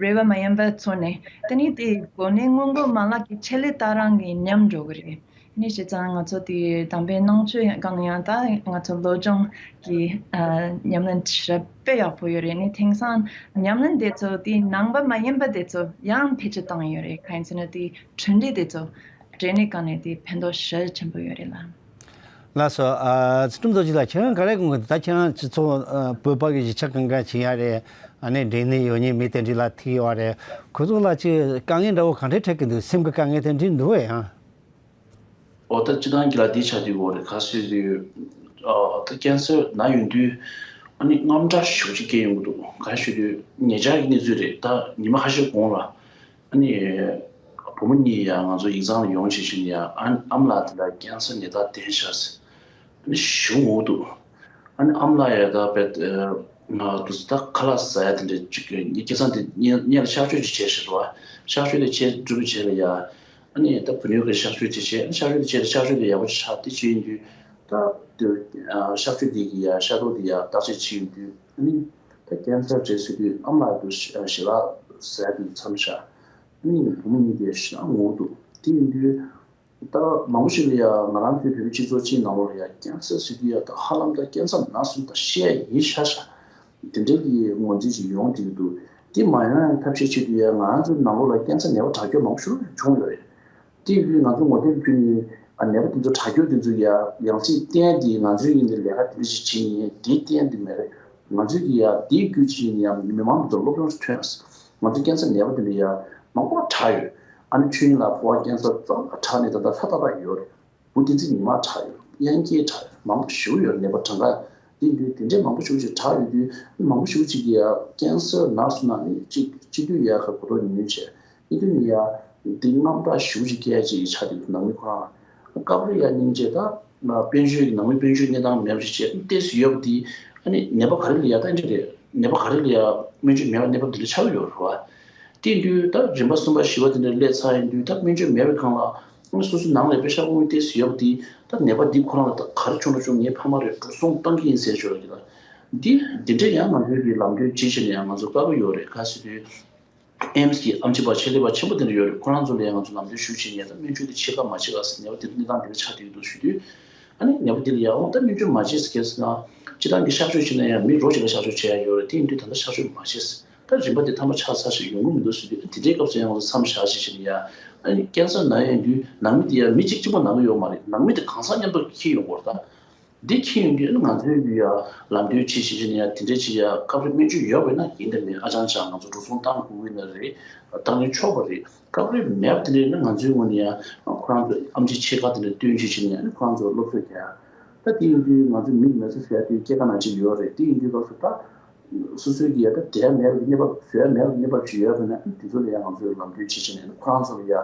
རེ་བ་མ་ཡིན་པ་ཚོར་ནས་དེ་ནི་དེ་འགོས་ནད་སྔོན་འགོག་མ་ལག་གི་ཆེད་ལས་ད་རང་གི་ཉམས་འགྲོ་གི་རེད། ནི་བྱས་ཙང་ང་ཚོ་དེ་དམ་པའི་ནང་ཆོས་སྒང་ཡང་ད་ང་ཚོ་སློབ་སྦྱོང་གི་ཨ་ཉམས་ལེན་ཞེ་དྲག་དཔེ་ཡག་པོ་ཡོད་རེད། ནི་དེང་སང་ཉམས་ལེན་དེ་ཚོ་དེ་ནང་པ་མ་ཡིན་པ་དེ་ཚོ་ཡང་བེད་སྤྱོད་བཏང་ཡོད་རེད། གང་ཡིན་ཟེར་ན་དེ་གྲུབ་འབྲས་དེ་ཚོ་འབྲས་ནད་སྒང་ནས་དེ་ཕན་ཐོགས་ཞེ་ཆེན་པོ་ཡོད་རེད་ལ། ལགས་སོ། ཨ་ཚེ་རིང་རྡོ་རྗེ་ལགས། ཁྱེད་རང་ག་རེ་དགོངས་ཀྱི་འདུག་ད་ཁྱེད་རང་སྤྱི་ཚོགས་ཨ་བོད་པ་གི་གཞིས་ཆགས་གང་ག་ཕྱིན་ཡ་རེད། ཨ་ནི་འབྲས་ནད་ཡོད་མཁན་མི་དེ་འདྲ་ལ་ཐུག་ཡོད་རེད། ཁོ་ཚོ་ལ་ཅིག་དཀའ་ངལ་འདྲ་བོ་གང་འདྲ་འཕྲད་ཀྱི་འདུག་སེམས་ཀྱི་དཀའ་ངལ་དེ་འདྲ་འདུག་བས་ཡང་། ཨོ་ད་སྤྱི་བཏང་གི་ལ་འདི་ཆགས་དུས་འོ་རེད། ག་སོས་དུས་ཨ་ད་cancer ན་ཡོང་དུས་ཨ་ནི་དངངས་སྐྲག་ཞེ་པོ་ཅིག་སྐྱེ་ཡོང་གི་འདུག་ག་ཞུ་དུས་ཉེ་ཆར་གྱི་གནས་ཚུལ་རེད། ད་ཉི་མ་ཁ་ཤས་གོང་ལ། ཨ་ནི་བུ་མོ་གཉིས་ཡང་ང་ཚོ་ཡིག་ཚང་ལ་ཡོང་བྱེད་བཞིན་ཡང་ཨ་ཨ་མ་ལགས་དེ་ལ་cancer ནད་རྟགས་བསྟན་ཤག་ཟེར། ཨ་ནི་ཞེ་པོ་ངུ་འདུག་ཨ་ནི་ཨ་མ་ལགས་ཡང་ད་བེད་ང་དུས་ད་ཁ་ལག་ཟ་ཡ་དེ་འདྲ་ཅིག་ངས་སྐལ་བཟང་དེ་སྔོན་ལ་གཤག་བཅོས་ཅིག་བྱས་ཤག་རེད་བ། གཤག་བཅོས་དེ་བྱས་གྲུབ་པ་བྱས་ལ་ཡ། ཨ་ནི་ད་བུ་ནུས་ཀྱི་གཤག་བཅོས་དེ་བྱས། ཨ་ནི་གཤག་བཅོས་དེ་བྱས་ལ་གཤག་བཅོས་དེ་ཡག་པོ་ཅིག་ཆགས། དེ་བྱས་ཡིན་དུས། ད་དེར་གཤག་བཅོས་དེ་གི་ཡ་ཤ་རྡོག་དེ་ཡ་བརྟག་དཔྱད་བྱེད་ཡོང་དུས་ཨ་ནི་ད་ཀན་སར་རེད་ཟེར་དུས་ཨ་མ་ལགས་དུ་ཞལ་ལག་ཟས་དུས་མཚམས་བཞག་ཨ་ནི་བུ་མོ་གཉིས་དེ་ཞེ་དྲག་ངུ་འདུག་དེ་ཡིན་དུས། ད་མང་པོ་ཞིག་ལ་ཡ་ང་རང་ཚོའི་བོད་པའི་སྤྱི་ཚོགས་སྤྱིའི་ནང་ལོགས་ལ་ཡ་ཀན་སར་ཟེར་དུས་ཡ་ད་ཧ་ལམ་ད་ཀན་སར་ན་སོང་ད་བཤད་ཡིན་ཤ་ཤ་དེ་འདྲའི་གི་ངོས་འཛིན་ཅིག་ཡོང་བསྡད་ཀྱི་འདུག་དེ་མ་ཡོང་ཡ་ཐབས་ཤེས་ཆེད་དུ་ཡ་ང་རང་ཚོའི་ནང་ལོགས་ལ་ཀན་སར་ནད་པ་དྲག་སྐྱེད་མང་པོ་ཞིག་བྱུང་ཡོད་རེད། དེ་ཡིན་དུས་ང་ཚོ་ངོ་དེབ་བརྒྱུད་ནས་ཨ་ནད་པ་དེ་ཚོ་དྲག་སྐྱེད་དེ་ཚོ་ཡ་ཡང་སྲིད་བསྟན་དེ་ང་ཚོའི་ཡིན་དེ་ལས་ཀ་དེ་འདྲ་ཞིག་བྱེད་ཡིན་དེ་བསྟན་དེ་མེད་རེད། ང་ཚོའི་གི་ཡ་དེའི་བརྒྱུད་ཅིག་ཡིན་ཡ་མི་མང་དེ་ཚོ་སློབ་སྦྱོང་ཞིག་ཐོན་ཡ། ང་ཚོའི་ཀན་སར་ནད་པ་དེ་འདྲ་ཡ་མང་པོ་དྲག་ཡོད། ཨ་ནི་ཆོས་དབྱིངས་ལགས་ཕོ་བ་ཀན་སར་རྩ་བ་དྲག་ནས་ད་ལྟ་ལྷ་ཐག་པ་ཡོད་རེད། བུ་བསྟན་འཛིན་ཉི་མ་དྲག་ཡོད། དབྱངས་སྐྱིད་དྲག་ཡོད། མང་པོ་ཞེ་པོ་ཡོད་རེད། ནད་པ་གྲངས་ཀ་དེ་འདྲའི་དེ་འདྲའི་མང་པོ་ཞེ་པོ་ཅིག་དྲག་ཡོད་དུས་མང་པོ་ཞེ་པོ་ཅིག་གིས་ཡ་ཀན་སར་ན་སོང་ན་ནི་གཅིག་སྤྱི་འཐུས་ཡ་ཁ་གོ་རྟོགས་ཉུང་ཉུང་བྱས། གཉིས་དུས་ནི་ཡ་འདི་དངངས་སྐྲག་ཞེ་པོ་ཅིག་སྐྱེ་ཡ་ཅིག་ཆགས་འདུག་ནང་མི་ཁོ་རང་ལ་སྐབས་རེ་ཡ་སྙིང་རྗེ་ད་དཔལ་འབྱོར་གྱི་ནང་མི་དཔལ་འབྱོར་གནས་སྟངས་མེད་པ་ཞིག་བྱས་ཏོག་ཙམ་ཡོད་པ་དེ་ཨ་ནི་ནད་པ་ག་རེ་ལ་ཡ་ད་འདྲ་རེད། ནད་པ་ག་རེ་ལ་ཡ་སྨན་བཅོས་མེད་པ་གནས་བབ་འདི་འདྲ་ཆགས་ཡོད་རེད་བ། དེ་དུས་ད་རིམ་པ་གསུམ་པ་བཞི་པ་དེ་འདྲ་སླེབས་ཚར་ཡིན་དུས་ད་སྨན་བཅོས་མེད་པའི་སྒང་ལ་སོ་སོའི་ནང་ལ་དཔེ་ཤག་དབང་ཏོག་ཙམ་ཡོད་པ་དེ་ད་ནད་པ་འདི་ཁོ་རང་ལ་ད་ག་རེ་བྱུང་ན་བྱུང་ངའི་ཕ་མ་རེད་འགྲོ་སོང་བཏང་གི་ཡིན་ཟེར་ཞོར་གྱི་ད་འདི་འདི་འདྲ་ཡང་ང་ཚོའི་གི་ལམ་སྟོན་བྱེད་བྱེད་ནས་ཡང་ང་ཚོ་དཀའ་པོ་ཡོད་རེད། ག་ཟེར་དུས་ཨེམ་སི་གི་ཨེམ་ཆི་པ་ཆེད་ལས་པ་ཆེན་པོ་དེ་འདྲ་ཡོད་རེད། ཁོ་རང་ཚོ་ལ་ཡང་ང་ཚོ་ལམ་སྟོན་ཞུ་བྱེད་ནས་ད་སྨན་བཅོས་འདི་བྱེད་ཀ་མ་བྱེད་ཀ་ཟེར་ནད་པ་འདི་གནས་སྟངས་འདི་འདྲ་ཆགས་བསྡད་ཀྱི་འདུག་ཞུ་དུས། ཨ་ནི་ནད་པ་འདི་ལ་ཡང་འོ་ད་སྨན་བཅོས་མ་བྱས་ཟེར་གལ་སྲིད་ན་སྤྱིར་བཏང་གི་གཤག་བཅོས་བྱས་ན་ཡང་མི་རོ་གཅིག་ལ་གཤག་བཅོས་བྱེད་ཡ་ཡོད་རེད། དེ་ཡིན་དུས་ད་ལྟ་གཤག་བཅོས་མ་བྱས་ཟེར། ད་རིམ་པ་དེ་ཐ་མ་ཆགས་ཚར་ཞིག་ཡོང་གི་མི་འདུག་ཟེར་དུས་དེ་འདྲའི་སྐབས་སུ་ཡང་ང་ཚོ་མཚམས་བཞག་ཞིག་བྱས་ནས་ཡ་ཨ་ནི་ཀན་སར་ན་ཡོང་དུས་ནང་མི་དེ་ཡ་མི་གཅིག་གཅིག་པོ་ན་གི་ཡོད་མ་རེད། ནང་མི་དེ་གང་ཟག་མཉམ་དུ་འཁྱེར་ཡོང་གི་ཡོད་རེད། ད་འདི་འཁྱེར་ཡོང་དུས་ཨ་ནི་ང་ཚོའི་གི་ཡ་ལམ་སྟོན་བྱེད་བྱེད་བྱས་ནས་ཡ་དེ་འདྲ་བྱེད་ཡ་སྐབས་རེ་སྨན་བཅོས་ཡོད་པ་ཡིན་ན་ཡིན་དང་མིན་ཨ་ཅང་ཅང་ང་ཚོ་འགྲོ་སོང་བཏང་དགོས་ཀྱི་ཡོད་ན་རེད། བཏང་ནས་ཆོག་པ་རེད། སྐབས་རེ་མེད་པ་དེ་འདྲ་ཡིན་ན་ང་ཚོའི་ངོས་ནས་ཡང་ཁོ་རང་ཚོ་ཨེམ་ཆི་ཕྱེད་ཀ་དེ་འདྲ་སྟོན་བྱེད་བྱེད་ནས་ཨ་ནི་ཁོ་རང་ཚོར་སློབ་གསོ་རྒྱག་ཡ། ད་དེ་ཡིན་དུས་ང་ཚོ་མིག་མེད་ས་ཟེར་ཡ་དེ་སྐྱེ་རྒ་ན་འཆི་ཡོད་རེད། དེ་ཡིན་དུས་སྐབས་སུ་ད་སོ་སོའི་གི་ཡ་ད་དེ་ཡ་མེད་པའི་གནས་བབ་བཟོ་ཡ་མེད་པའི་གནས་བབ་ཅིག་ཡོད་པ་ན་ཨ་ནི་དེ་ཚོ་ལ་ཡང་ང་ཚོས་ལམ་སྟོན་བྱེད་བྱེད་ནས་ཨ་ནི་ཁོ་རང་ཚོ་ལ་ཡ་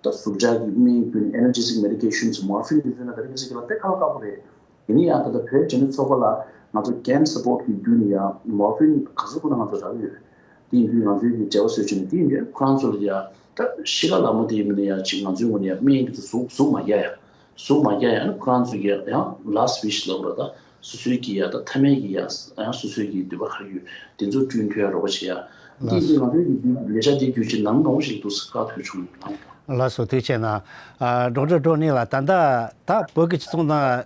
ད་ཟུག་གཅོག་གི་སྨན་བསྐུར་ནས་ཨེ་ན་ཇེ་ཊིག་མེ་ཌི་ཀེ་ཤན་སུ་མོར་ཕིན་དེ་ཚོ་ན་ད་རེས་མི་ཚེ་གི་ལ་དཔེ་ཁག་ཁག་པོ་རེད། ཡིན་ན་ཡང་ད་ལྟ་བོད་རིགས་འབྲས་ནད་ཚོགས་པ་ལ་ང་ཚོ་ཀེམ་སཔོར་གི་བརྒྱུད་ནས་ཡང་མོར་ཕིན་ག་ཚོད་ཁོ་ན་ང་ཚོ་རག་གི་ཡོད། དེ་ཡིན་དུས་ང་ཚོའི་གི་འབྲེལ་བ་བཟོས་བྱས་ནས་དེ་ཡིན་དུས་ཁོ་རང་ཚོ་ལ་ཡང་ད་ཤི་ཁ་ལ་མོ་དེ་ཡིན་མིན་ན་ཡང་ཅིག་ང་ཚོའི་ངོས་ནས་ཡང་སྨན་དེ་ཚོ་ཟུག་ཟུག་མ་རྒྱག་ཡ། ཟུག་མ་རྒྱག་ཡ་ནི་ཁོ་རང་ཚོ་གི་ཡང་ལཱ་སི་ཊི་ཝིཤ་ལབ་ར་ད་སོ་སོའི་གི་ཡ་ད་མཐའ་མའི་གི་ཡ་ཡང་སོ་སོའི་གི་འདོད་པ་ག་རེ་ཡོད་དེ་ཚོ་བསྐྲུན་ཐུབ་ཡ་རོགས་པ་བྱེད་ཡ། དེ་ཡིན་དུས་ང་ཚོའི་གི་འདི་ལས་འཆར་དེ་བརྒྱུད་ཅིག་ནང་མང་པོ་ཞིག་འདུག་ས་ཁག་ཐོས་བྱུང་ཡོད་ལ། ལགས་སོ་ཐུགས་རྗེ་ཆེ་གནང་། ཨ་ཌོག་ཊར་ཌོ་ནི་ལགས་ད་ལྟ་ད་བོད་ཀྱི་སྤྱི་ཚོགས་ནང་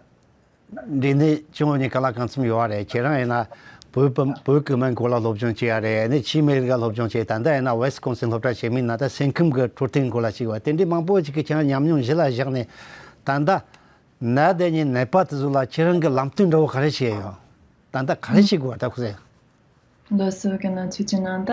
འབྲས་ནད་བྱུང་བ་ནས་ག་ལ་གང་འཚམ་ཡོད་པ་རེད། ཁྱེད་རང་ཡིན་ན་བོད་བོད་ཀྱི་སྨན་སྐོར་ལ་སློབ་སྦྱོང་བྱས་ཡ་རེད། ཨ་ནི་ཆེས་མི་རིགས་ལ་སློབ་སྦྱོང་བྱས། ད་ལྟ་ཡིན་ན་ཝེ་སི་ཀོན་སིན་སློབ་གྲྭ་ཆེན་མོའི་ནང་ད་སེམས་ཁམས་ཀྱི་འཕྲོད་བསྟེན་སྐོར་ལ་ཞིག་པ་དེ་འདྲའི་མང་པོ་ཞིག་གི་ཁྱེད་རང་ཉམས་མྱོང་གཞི་ལ་བཞག་ནས་ད་ལྟ་ནད་དེ་ཉིད་ནད་པ་དེ་ཚོ་ལ་ཁྱེད་རང་གི་ལམ་སྟོན་འདྲ་བོ་ག་རེ་བྱས་ཡོད། ད་ལྟ་ག་རེ་བྱེད་དགོས་པ་ད་ཁོ་ཚོས། ལགས་སོ་ག་ན་ཐུགས་རྗེ་གནང་། ད་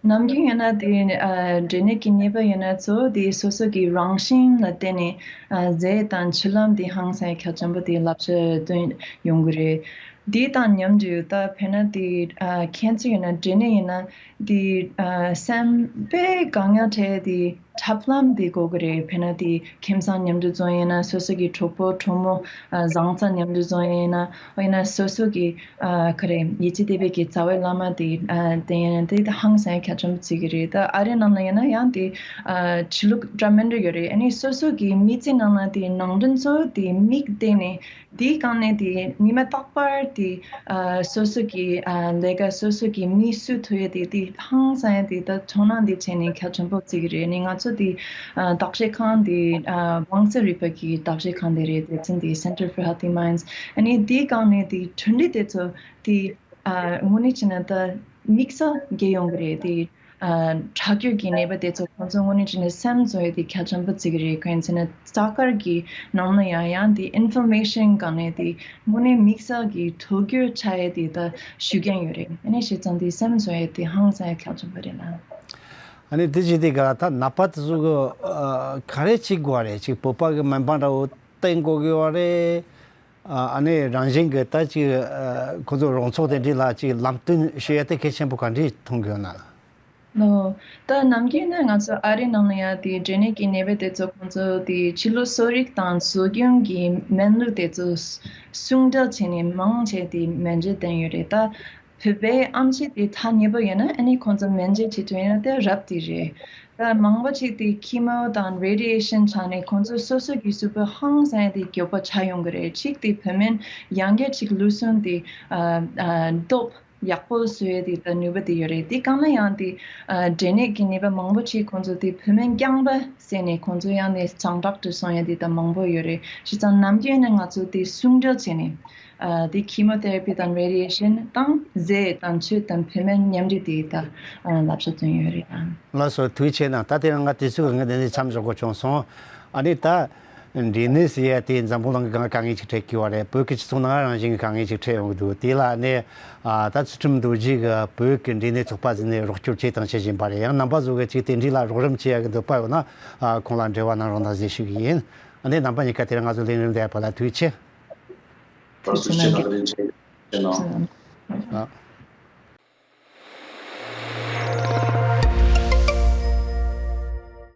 ནམ་རྒྱུན་ཡིན་ན་དེ་ཨ་འབྲས་ནད་ཀྱི་ནད་པ་ཡིན་ན་ཚོ་དེ་སོ་སོ་གི་རང་བཞིན་ལ་བརྟེན་ནས་ཨ་ཟས་དང་མཆུ་ལམ་དེ་ཧང་སང་ཁྱབ་ཆེན་པོ་དེ་བསླབ་བྱ་སྟོན་ཡོང་གི་རེད། དེ་དང་མཉམ་དུ་ད་དཔེར་ན་དེ་ཨ་ཁྱེད་ཚོ་ཡིན་ན་འབྲས་ནད་ཡིན་ན་དེ་ཨ་སེམས་དཔེ་དཀའ་ངལ་འཕྲད་དེ་ཐབས་ལམ་དེ་དགོས་ཀྱི་རེད། དཔེར་ན་དེ་ཁྱིམ་ཚང་མཉམ་དུ་འཛོམས་ཡིན་ན་སོ་སོ་གི་གྲོགས་པོ་གྲོགས་མོ་ཨ་བཟང་ཚ་མཉམ་དུ་འཛོམས་ཡིན་ན་ཡིན་ན་སོ་སོ་གི་ཨ་ག་རེ་ཡིད་ཆེས་དད་པའི་གི་རྩ་བའི་བླ་མ་དེ་ཨ་དེ་ཡིན་ན་དེ་ཧང་སང་ཁྱབ་ཆེན་པོ་བརྩི་གི་རེད། ད་ཨ་རི་ནང་ལ་ཡིན་ན་ཡང་དེ་ཨ་ཆོས་ལུགས་འདྲ་མི་འདྲ་ཡོད་རེད། ཨ་ནི་སོ་སོ་གི་མི་ཚེ་ནང་ལ་དེ་ནང་དོན་ཚོ་དེ་མིག་བལྟས་ནས་དེའི་སྒང་ནས་དེ་ཉི་མ་རྟག་པར་དེ་ཨ་སོ་སོ་གི་ཨ་ལས་ཀ་སོ་སོ་གི་མི་སུ་ཐུ་ཡ་དེ་དེ་ཧང་སང་ཡ་དེ་ད་ཚོར་སྣང་དེ་བྱས་ནས་ཁྱབ་ཆེན་པོ་བརྩི་གི་རེད། ཨ་ནི་ང་ཚོ་དེ་ཨ་བདག་གཞས་ཁང་དེ་ཨ་དབང་རྩ་རིག་པ་གི་བདག་གཞས་ཁང་དེ་རེད། དེ་ཚན་དེ་Center for Healthy Minds། ཨ་ནི་དེའི་སྒང་ནས་དེ་གྲུབ་འབྲས་དེ་ཚོ་དེ་ཨ་དངོས་གནས་བྱས་ན་ད་དམིགས་བསལ་རྒྱས་ཡོང་གི་རེད། དེ་ཨ་དྲག་སྐྱེད་ཀྱི་ནད་པ་དེ་ཚོ་ཁོང་ཚོ་དངོས་གནས་བྱས་ན་སེམས་བཟོ་ཡ་དེ་གལ་ཆེན་པོ་བརྩི་གི་རེད། གང་ཡིན་ཟེར་ན་རྩ་དཀར་གྱི་ནང་ན་ཡང་ཡང་དེ་ཨིན་ཕོར་མེ་ཤན་སྒང་ནས་དེ་དངོས་གནས་དམིགས་བསལ་གྱི་དོ་ཁུར་བྱ་ཡ་དེ་ད་ཞུ་མཁན་ཡོད་རེད། ཨ་ནི་བྱས་ཙང་དེ་སེམས་བཟོ་ཡ་དེ་ཧང་སང་ཡ་གལ་ཆེན་པོ་རེད་ལ། ཨ་ནི་དེ་བྱས་དེ་ག་ད་ནད་པ་དེ་ཚོ་གི་ཨ་ག་རེ་བྱེད་དགོས་པ་རེད། ཅིག་བོད་པ་གི་སྨན་པ་འདྲ་བོ་བསྟེན་དགོས་ཀྱི་ཡོད་རེད། ཨ་ནི་རང་བཞིན་གྱི་ད་ཅིག་ཁོ་ཚོ་རང་ཚོགས་དེ་འདྲི་ལ་ཅིག་ལམ་སྟོན་ཞུ་ཡ་དེ་གལ་ཆེན་པོ་ག་འདྲ་མཐོང་གི་ཡོད་ན། ལོ། ད་ནམ་རྒྱུན་ནི་ང་ཚོ་ཨ་རི་ནང་ལ་ཡ་དེ་འབྲས་ནད་ཀྱི་ནད་པ་དེ་ཚོ་ཁོང་ཚོ་དེ་ཕྱི་ལུགས་གསོ་རིག་དང་གསོ་སྐྱོང་གི་སྨན་ལུགས་དེ་ཚོ་ཟུང་འབྲེལ་བྱས་ནས་མང་ཆེ་དེ་སྨན་བཅོས་བསྟེན་ཡོད་རེད། ད་བོད་པའི་ཨེམ་ཆི་དེ་ཐ་སྙད་པོ་ཡིན་ན་ཨ་ནི་ཁོང་ཚོ་སྨན་བཅོས་བྱེད་ཐུབ་ཡིན་ན་དེ་རབ་དེ་རེད། ད་མང་པོ་ཅིག་དེ་ཁི་མོ་དང་རེ་ཌི་ཡེ་ཤན་བྱས་ནས་ཁོང་ཚོ་སོ་སོ་གི་གཟུགས་པོ་ཧང་སང་ཡ་དེ་མགྱོགས་པོ་ཆགས་ཡོང་གི་རེད། གཅིག་དེ་བུད་མེད་ཡང་བསྐྱར་ཅིག་ལུས་ཟུངས་དེ་ཨ་ཨ་སྟོབས་ཡག་པོ་བཟོ་ཡ་དེ་ད་ནུས་པ་དེ་ཡོད་རེད། དེ་གང་ལ་ཡང་དེ་ཨ་འབྲས་ནད་ཀྱི་ནད་པ་མང་པོ་ཅིག་ཁོང་ཚོ་དེ་བུད་མེད་རྐྱང་པ་བསད་ནས་ཁོང་ཚོ་ཡང་ནས་བྱང་དྲག་ཏུ་སོང་ཡ་དེ་ད་མང་པོ་ཡོད་རེད། བྱས་ཙང་ནམ་རྒྱུན་ནས་ང་ཚོ་དེ་ཟུང་འབྲེལ་བྱས་ནས། ཨ་དེ་ཁི་མོ་ཐེ་ར་པི་དང་རེ་ཌི་ཡེ་ཤན་དང་ཟས་དང་ཆུ་དང་བུད་མེད་མཉམ་འབྲེལ་དེ་ད་ཨ་བསླབ་བྱ་བཏོན་ཡོད་རེད། ཨ། ལགས་སོ། ཐུགས་རྗེ་ཆེ་གནང་། ད་དེ་རིང་ང་དུས་ཚོད་ཀྱི་དབང་གིས་འདི་ནས་མཚམས་འཇོག་དགོས་བྱུང་སོང་། ཨ་ནི་ད་འབྲས་ནད་ཟེར་ཡ་དེ་འཛམ་བུ་གླིང་གི་སྒང་དཀའ་ངལ་ཅིག་འཕྲད་ཀྱི་ཡོད་རེད། བོད་ཀྱི་སྤྱི་ཚོགས་ནང་རང་བཞིན་གྱི་དཀའ་ངལ་ཅིག་འཕྲད་ཡོང་གི་འདུག་དེ་ལ་ཨ་ནི་ཨ་ད་ཚུལ་ཁྲིམས་རྡོ་རྗེ་གིས་བོད་ཀྱི་འབྲས་ནད་ཚོགས་པ་ཟེར་ནས་རོགས་སྐྱོར་བྱས་དང་བྱེད་བཞིན་པ་རེད། ཡང་རྣམ་པ་ཚོ་གིས་ཅིག་དེ་འདྲ་ལ་རོགས་རམ་བྱེད་ཡ་གི་འདོད་པ་ཡོད་ན་ཨ་ཁོང་ལ་འབྲེལ་བ་གནང་རོགས་གནང་ཟེར་ཞུ་གི་ཡིན། ཨ་ནི་རྣམ་པ་གཉིས་ཀ་དེ་རིང་ང་ཚོ་ལས་རིམ་འདིར་ཕེབས་པ་ལ་ཐུགས་རྗེ་ཆེ། ཐུགས་རྗེ་གནང་། ཨ།